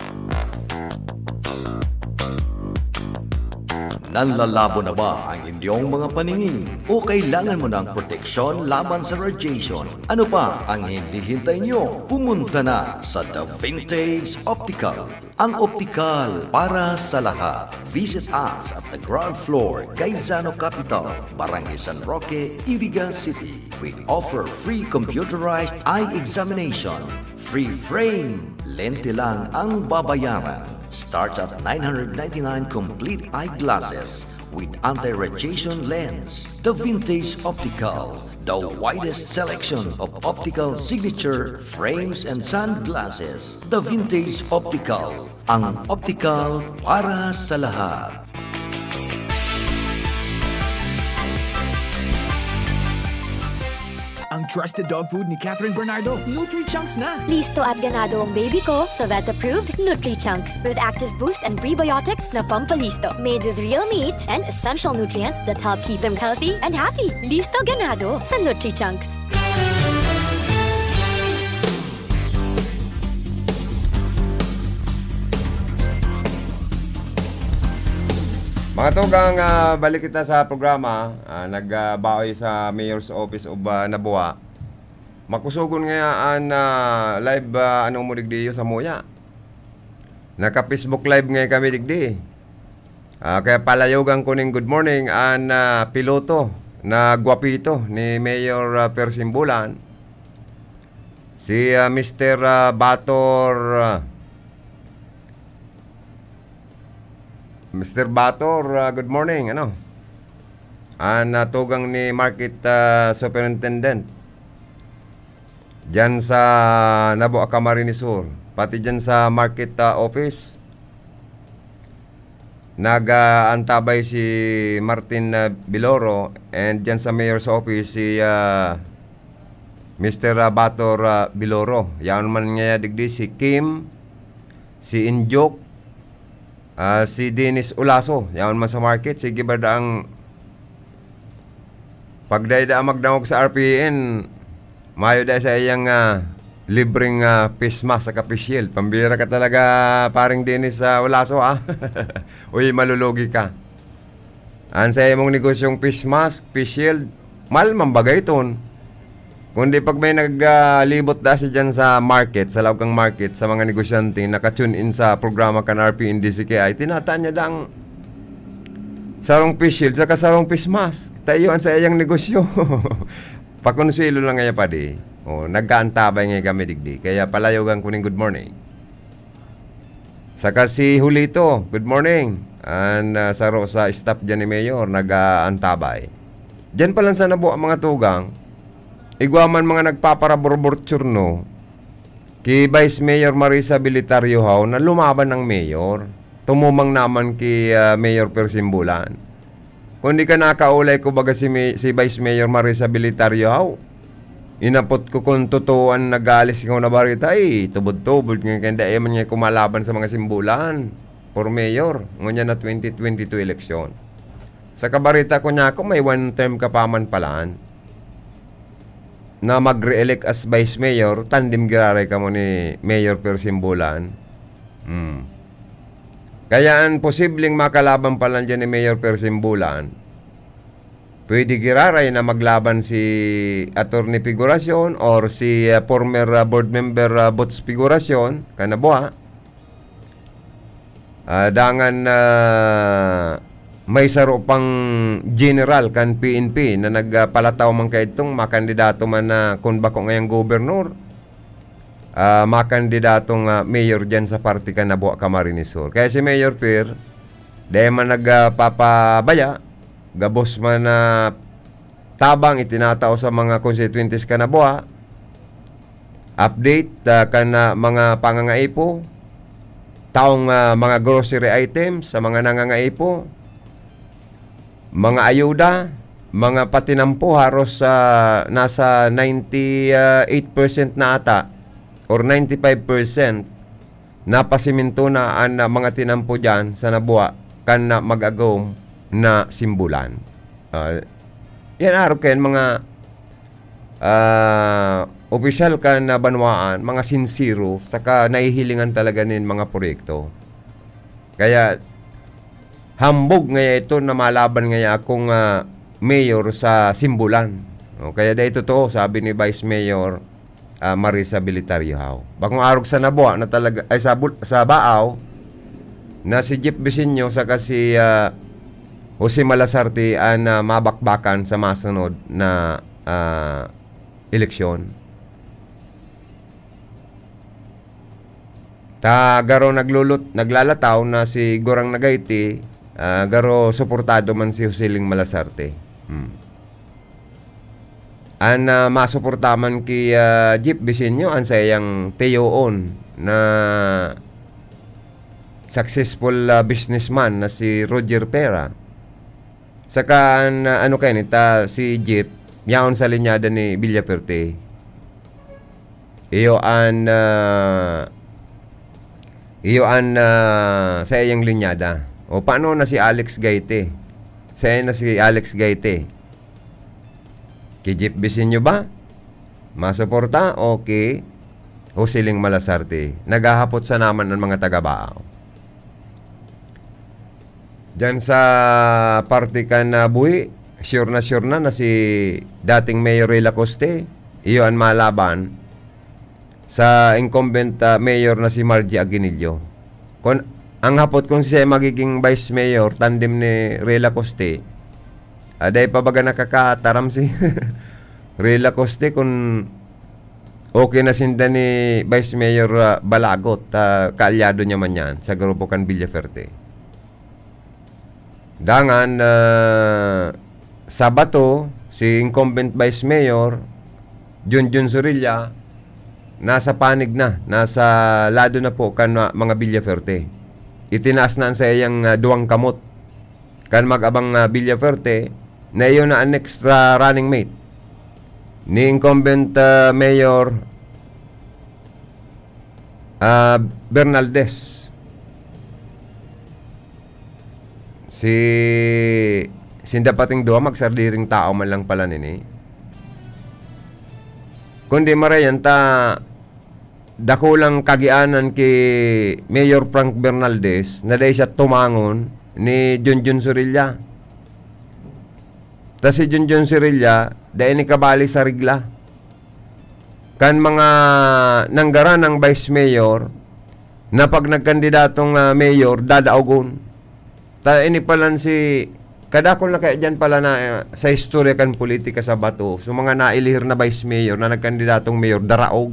Nanlalabo na ba ang inyong mga paningin? O kailangan mo ng proteksyon laban sa radiation? Ano pa ang hinihintay nyo? Pumunta na sa The Vintage Optical, ang optical para sa lahat. Visit us at the ground floor, Gaisano Capital, Barangay San Roque, Iriga City. We offer free computerized eye examination. Free frame, lente lang ang babayaran. Starts at nine hundred ninety-nine, complete eyeglasses with anti-radiation lens. The Vintage Optical, the widest selection of optical signature frames and sunglasses. The Vintage Optical, ang optical para sa lahat. Ang trusted dog food ni Catherine Bernardo, Nutri-Chunks na! Listo at ganado ang baby ko sa vet-approved Nutri-Chunks with active boost and prebiotics na pampalisto. Made with real meat and essential nutrients that help keep them healthy and happy. Listo ganado sa Nutri-Chunks. Mga tugang, ah, balik kita sa programa. Ah, nagbaoy sa Mayor's Office of, ah, Nabua. Makusogon ngaya an, ah, live, ah, ano mo digdi sa muya. Naka-Facebook Live ngaya kami digdi. Ah, kaya palayogan ko ning good morning an, ah, piloto na gwapito ni Mayor, ah, Per Simbulan. Si, ah, Mister, ah, Bator, ah, Mister Bator, ah, good morning, ano? An, ah, tugang ni Market, ah, Superintendent diyan sa Nabua, Camarines Sur, pati diyan sa Market, ah, Office. Nag-aantabay si Martin, ah, Biloro, and diyan sa Mayor's Office si, ah, Mister, ah, Bator, ah, Biloro. Yaon man ngaya digdi si Kim, si Injok, ah, si Dennis Olaso. Yaon man sa market, sige ba daang pagdayda magdangog sa R P N, mayo dai sa iyang, ah, libreng, ah, face mask saka face shield. Pambira ka talaga, paring Dennis, sa Olaso, ah. Uy, malulugi ka. An sa imong negosyong face mask, face shield, mahal man bagay ton. Kundi pag may nag, ah, libot da siya dyan sa market, sa laog kang market, sa mga negosyante, naka-tune in sa programa kan R P N D C K I, tinataan niya dang sarong face shield saka sarong face mask. Ta iyo an saiyang negosyo. Pakonsuelo lang ngaya, padi. O, nagkaantabay ngaya kami digdi. Kaya palayogan ko ning good morning. Saka si Julito, good morning. An, ah, saro sa staff dyan ni Mayor, nag-aantabay. Dyan pa lang sa Nabua, mga tugang, igwa man mga nagpaparaborbor tsurno, ki Vice Mayor Marisa Bilitario Hao na lumaban ang mayor. Tumumang naman ki, ah, Mayor Per Simbulan. Kundi ka nakaulay ko baga si May-, si Vice Mayor Marisa Bilitario Hao. Inapot ko kung totoo an nag-aalis ko na barita, ay, tubod-tubod nga kaya dai man niya kumalaban sa mga Simbulan for mayor, ngunyan na twenty twenty-two eleksyon. Sa kabarita ko niya ako, may one term ka pa man palan na mag-re-elect as vice mayor, tandem giraray kamo ni Mayor Per Simbulan. Hmm. Kaya an posibleng makalaban pa lang dyan ni Mayor Per Simbulan, pwede giraray na maglaban si Attorney Figuracion or si, ah, former, ah, board member, ah, Boots Figuracion, kan Nabua. Ah, dangan, ah, may saro pang general kan P N P na nagpalataw man kaidtong makandidato man na kun bako ngayang gobernador, ah, makandidatong, ah, mayor diyan sa parte kan Nabua, Camarines Sur. Kaya si Mayor Per, dai man nagpapabaya, gabos man na tabang itinatao sa mga konstituyentes kan Nabua, update, ah, kan, ah, mga pangangaipo, taong, ah, mga grocery items sa mga nangangaipo, mga ayuda, mga patinampo, haros, ah, nasa ninety-eight percent na ata or ninety-five percent napasiminto na an, ah, mga tinampo diyan sa Nabua kan, ah, mag-agom na Simbulan. Ah, yan arog kayan mga, ah, opisyal kan, ah, banwaan, mga sinsero, saka nahihilingan talaga nin mga proyekto. Kaya hambog ngaya ito na malaban ngaya akong, ah, mayor sa Simbulan. O, kaya dai totoo, sabi ni Vice Mayor, ah, Marisa Bilitario Hao. Bakong arog sa Nabua na talaga, ay, sa Bul-, sa Baaw, na si Jeff Bisinyo saka si, ah, Jose Malasarte an, ah, mabakbakan sa masunod na, ah, eleksyon. Ta garo naglulut-, naglalataw na si Gurang Nagaiti, ah, garo suportado man si Jose Ling Malasarte. Hmm. An, ah, masuporta man ki, ah, Jeff Bisinyo, an saiyang tiyoon na successful, ah, businessman na si Roger Pera. Saka an, ah, ano kayan, ita si Jeff, yaon sa linyada ni Villafuerte. Iyo an, ah, iyo an, ah, saiyang linyada. O paano na si Alex Gaite? Saiya na si Alex Gaite? Ki Jeff Bisinyo ba? Masuporta o ki Jose Ling Malasarte? Naghahapot sana man an mga taga Baao. Diyan sa parte kan, ah, buhi, sure na sure na, na si dating Mayor Rey Lacoste, iyo an malaban sa incumbent, ah, mayor na si Margie Aguinaldo. Kun, ang hapot kung siya magiging vice mayor, tandem ni Rey Lacoste, ah, dai pa baga nakakataram si Rey Lacoste kun okay na sinda ni Vice Mayor, ah, Balagot, ah, kaalyado niya man yan sa grupo kan Villafuerte. Dangan, ah, sa Bato, si incumbent Vice Mayor, Junjun Zorilla, nasa panig na, nasa lado na po kan ma-, mga Villafuerte. Itinaas na ang saiyang, ah, duwang kamot kan mag-abang, ah, Villafuerte, na iyo na an next, ah, running mate ni incumbent, ah, Mayor, ah, Bernaldez. Si, sinda pating duwa, magsardiring tao man lang pala nini. Kundi marayan ta, dakulang kagianan ki Mayor Frank Bernaldez na dai siya tumangon ni Junjun Zorilla. Ta si Junjun Zorilla, dai ni kabali sa regla. Kan mga nanggaranang vice mayor na pag nagkandidatong, ah, mayor, dadaogon. Ta ini palan si, kadakul na kaya diyan pala na, ah, sa istorya kan politika sa Bato, so mga nailihir na vice mayor na nagkandidatong mayor, daraog.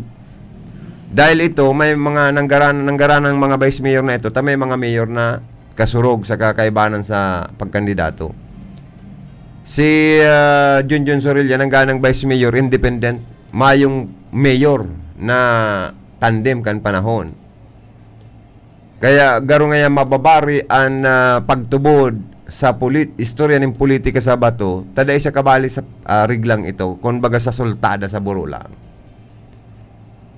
Dahil ito, may mga nanggaran-, nanggaranang mga vice mayor na ito, ta may mga mayor na kasurog sa kakaibanan sa pagkandidato. Si, ah, Junjun Zorilla, nangganang vice mayor, independent, mayong mayor na tandem kan panahon. Kaya garo ngayan mababari an, ah, pagtubod sa polit-, istorya nin politika sa Bato, ta dai siya kabali sa, ah, reglang ito, kun baga sa sultada sa Burulang.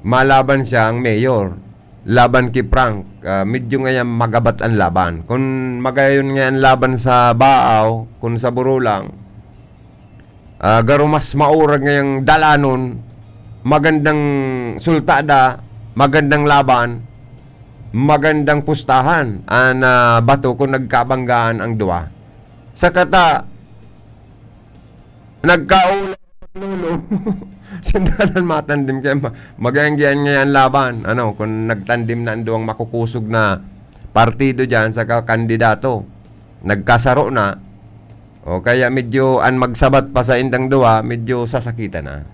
Malaban siya ang mayor. Laban ki Frank, ah, medyo ngayan magabat an laban. Kun magayon ngayan laban sa Baao, kun sa Burulang, ah, garo mas maurag ngayang dalanon, magandang sultada, magandang laban, magandang pustahan an, ah, Bato kun nagkabanggaan ang duwa. Saka ta, nagkaula, lolo. Sindanan matandim kaya ma-, magayang-gayang ngayan laban. Ano, kung nagtandim na ang duwang makukusog na partido diyan sa ka-, kandidato, nagkasaro na, o kaya medyo an magsabat pa sa indang duwa, medyo sasakitan na.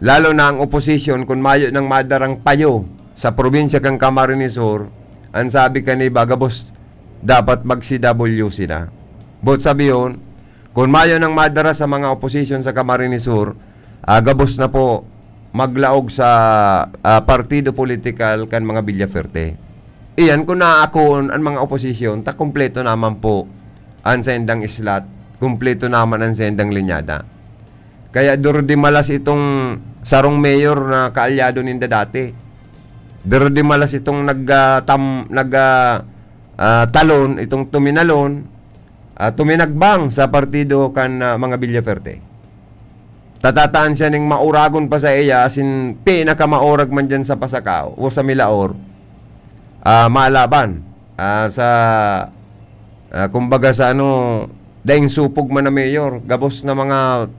Lalo na ang oposisyon, kun mayo nang madarang payo sa probinsya kan Camarines Sur, an sabi kan iba, gabos dapat mag-C W C na. Boot sabihon, kun mayo nang madara sa mga oposisyon sa Camarines Sur, ah, gabos na po maglaog sa, ah, partido politikal kan mga Villafuerte. Iyan, kun naakon an mga oposisyon, ta kumpleto naman po an saindang slot, kumpleto naman an saindang linyada. Kaya duro di malas itong sarong mayor na kaalyado ninda dati. Duro di malas itong nag, ah, tam-, nag, ah, ah, talon, itong tuminalon, ah, tuminagbang sa partido kan, ah, mga Villafuerte. Tatataan siya ning mauragon pa sa iya, asin pinakamaurag man dyan sa Pasacao o sa Milaor, ah, malaban, ah, sa, ah, kumbaga sa ano, daing supog man na mayor, gabos na mga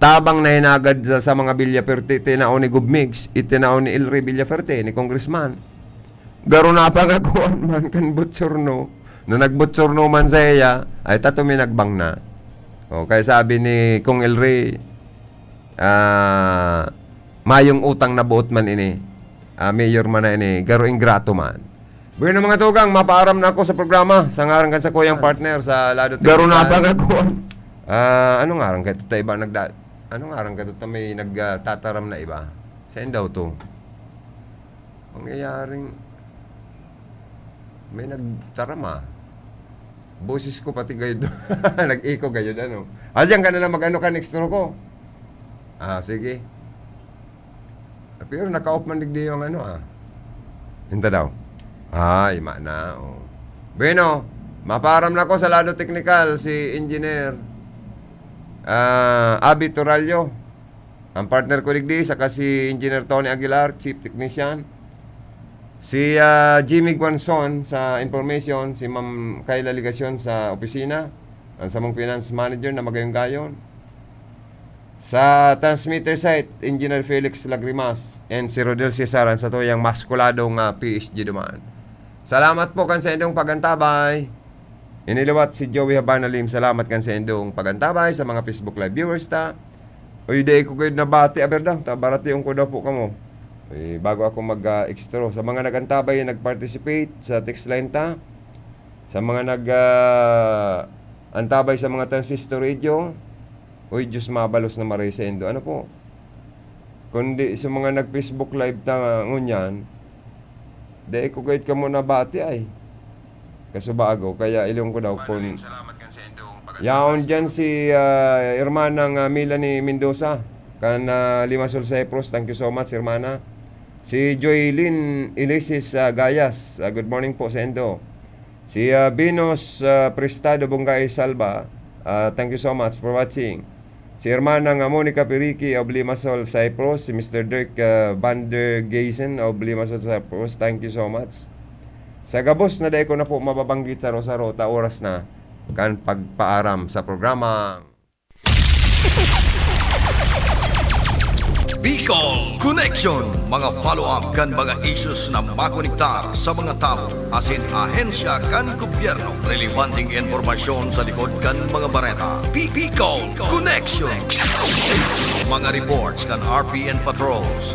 tabang na hinagad sa, sa mga Villafuerte, itinao ni Gov Migs, itinao ni El Rey Villafuerte, ni Congressman. Garo na pangakuan man kan butsurno, na nagbutsurno man sa iya, ay ta tuminagbang na. O, kaya sabi ni Kong El Rey, ah, mayong utang na buot man ini. Ah, mayor man na ini, garo ingrato man. Bueno, mga tugang, mapaaram na ako sa programa. Sa ngaran kan sa kuyang partner sa Lado Garo na Technical. Pangakuan. Ah, ano ngaran kayo? Ta iba nagda-, ano ngaran kayo? Ta may nagtataram na iba. Saan daw to? Mangyayaring may nagtaram, ah. Boses ko pati gayud. Nag-echo gayud, ano. Ah, diyan ka na lang mag-ano kan extra ko. Ah, sige. Pero naka-off man digdi yung ano, ah. Hinta daw. Ay, ma na, oh. Bueno, mapaaram na ko sa lado teknikal, si Engineer, ah, Abby Torallo. Ang partner ko digdi, saka si Engineer Tony Aguilar, Chief Technician. Si, ah, Jimmy Guanzon sa information, si Ma'am Kayla Legacion sa opisina, ang samong finance manager na magayong-gayon. Sa transmitter site, Engineer Felix Lagrimas and si Rodel Cesar, ang satuyang maskulado nga P S G duman. Salamat po kan sa indong pagantabay. Iniliwat si Joey Habana Lim. Salamat kan sa indong pagantabay sa mga Facebook Live viewers ta. Uy, di ko kayo nabati, aber daw. Ta, baratiyon ko daw po kamo. Eh, bago ako mag, ah, extra. Sa mga nag-antabay, nag-participate sa text line ta. Sa mga nag, ah, antabay sa mga transistor radio. Uy, Diyos mabalos na maray sa indo. Ano po? Kundi sa mga nag-Facebook Live ta ngunyan, dai ko gayud kamo nabati ay. Kasubago, kaya ilong ko daw kun yaon dyan si, ah, Hermanang, ah, Melanie Mendoza, kan, ah, Limassol, Cyprus. Thank you so much, Hermana. Si Joylene Elisis, ah, Gayas, ah, good morning po sa indo. Si, ah, Venus, ah, Prestado Bungay Salva, ah, thank you so much for watching. Si Hermana nga Monica Piriki of Limassol, Cyprus. Si Mister Dirk, ah, Van der Geysen of Limassol, Cyprus. Thank you so much. Sa gabos na dai ko na po mababanggit saro-saro ta oras na kan pagpaaram sa programa. Bicol Connection, mga follow-up kan mga issues na makonektar sa mga tawo asin ahensya kan gobyerno. Relevanteng impormasyon sa likod kan mga bareta. Bicol Connection. Mga reports kan R P N patrols.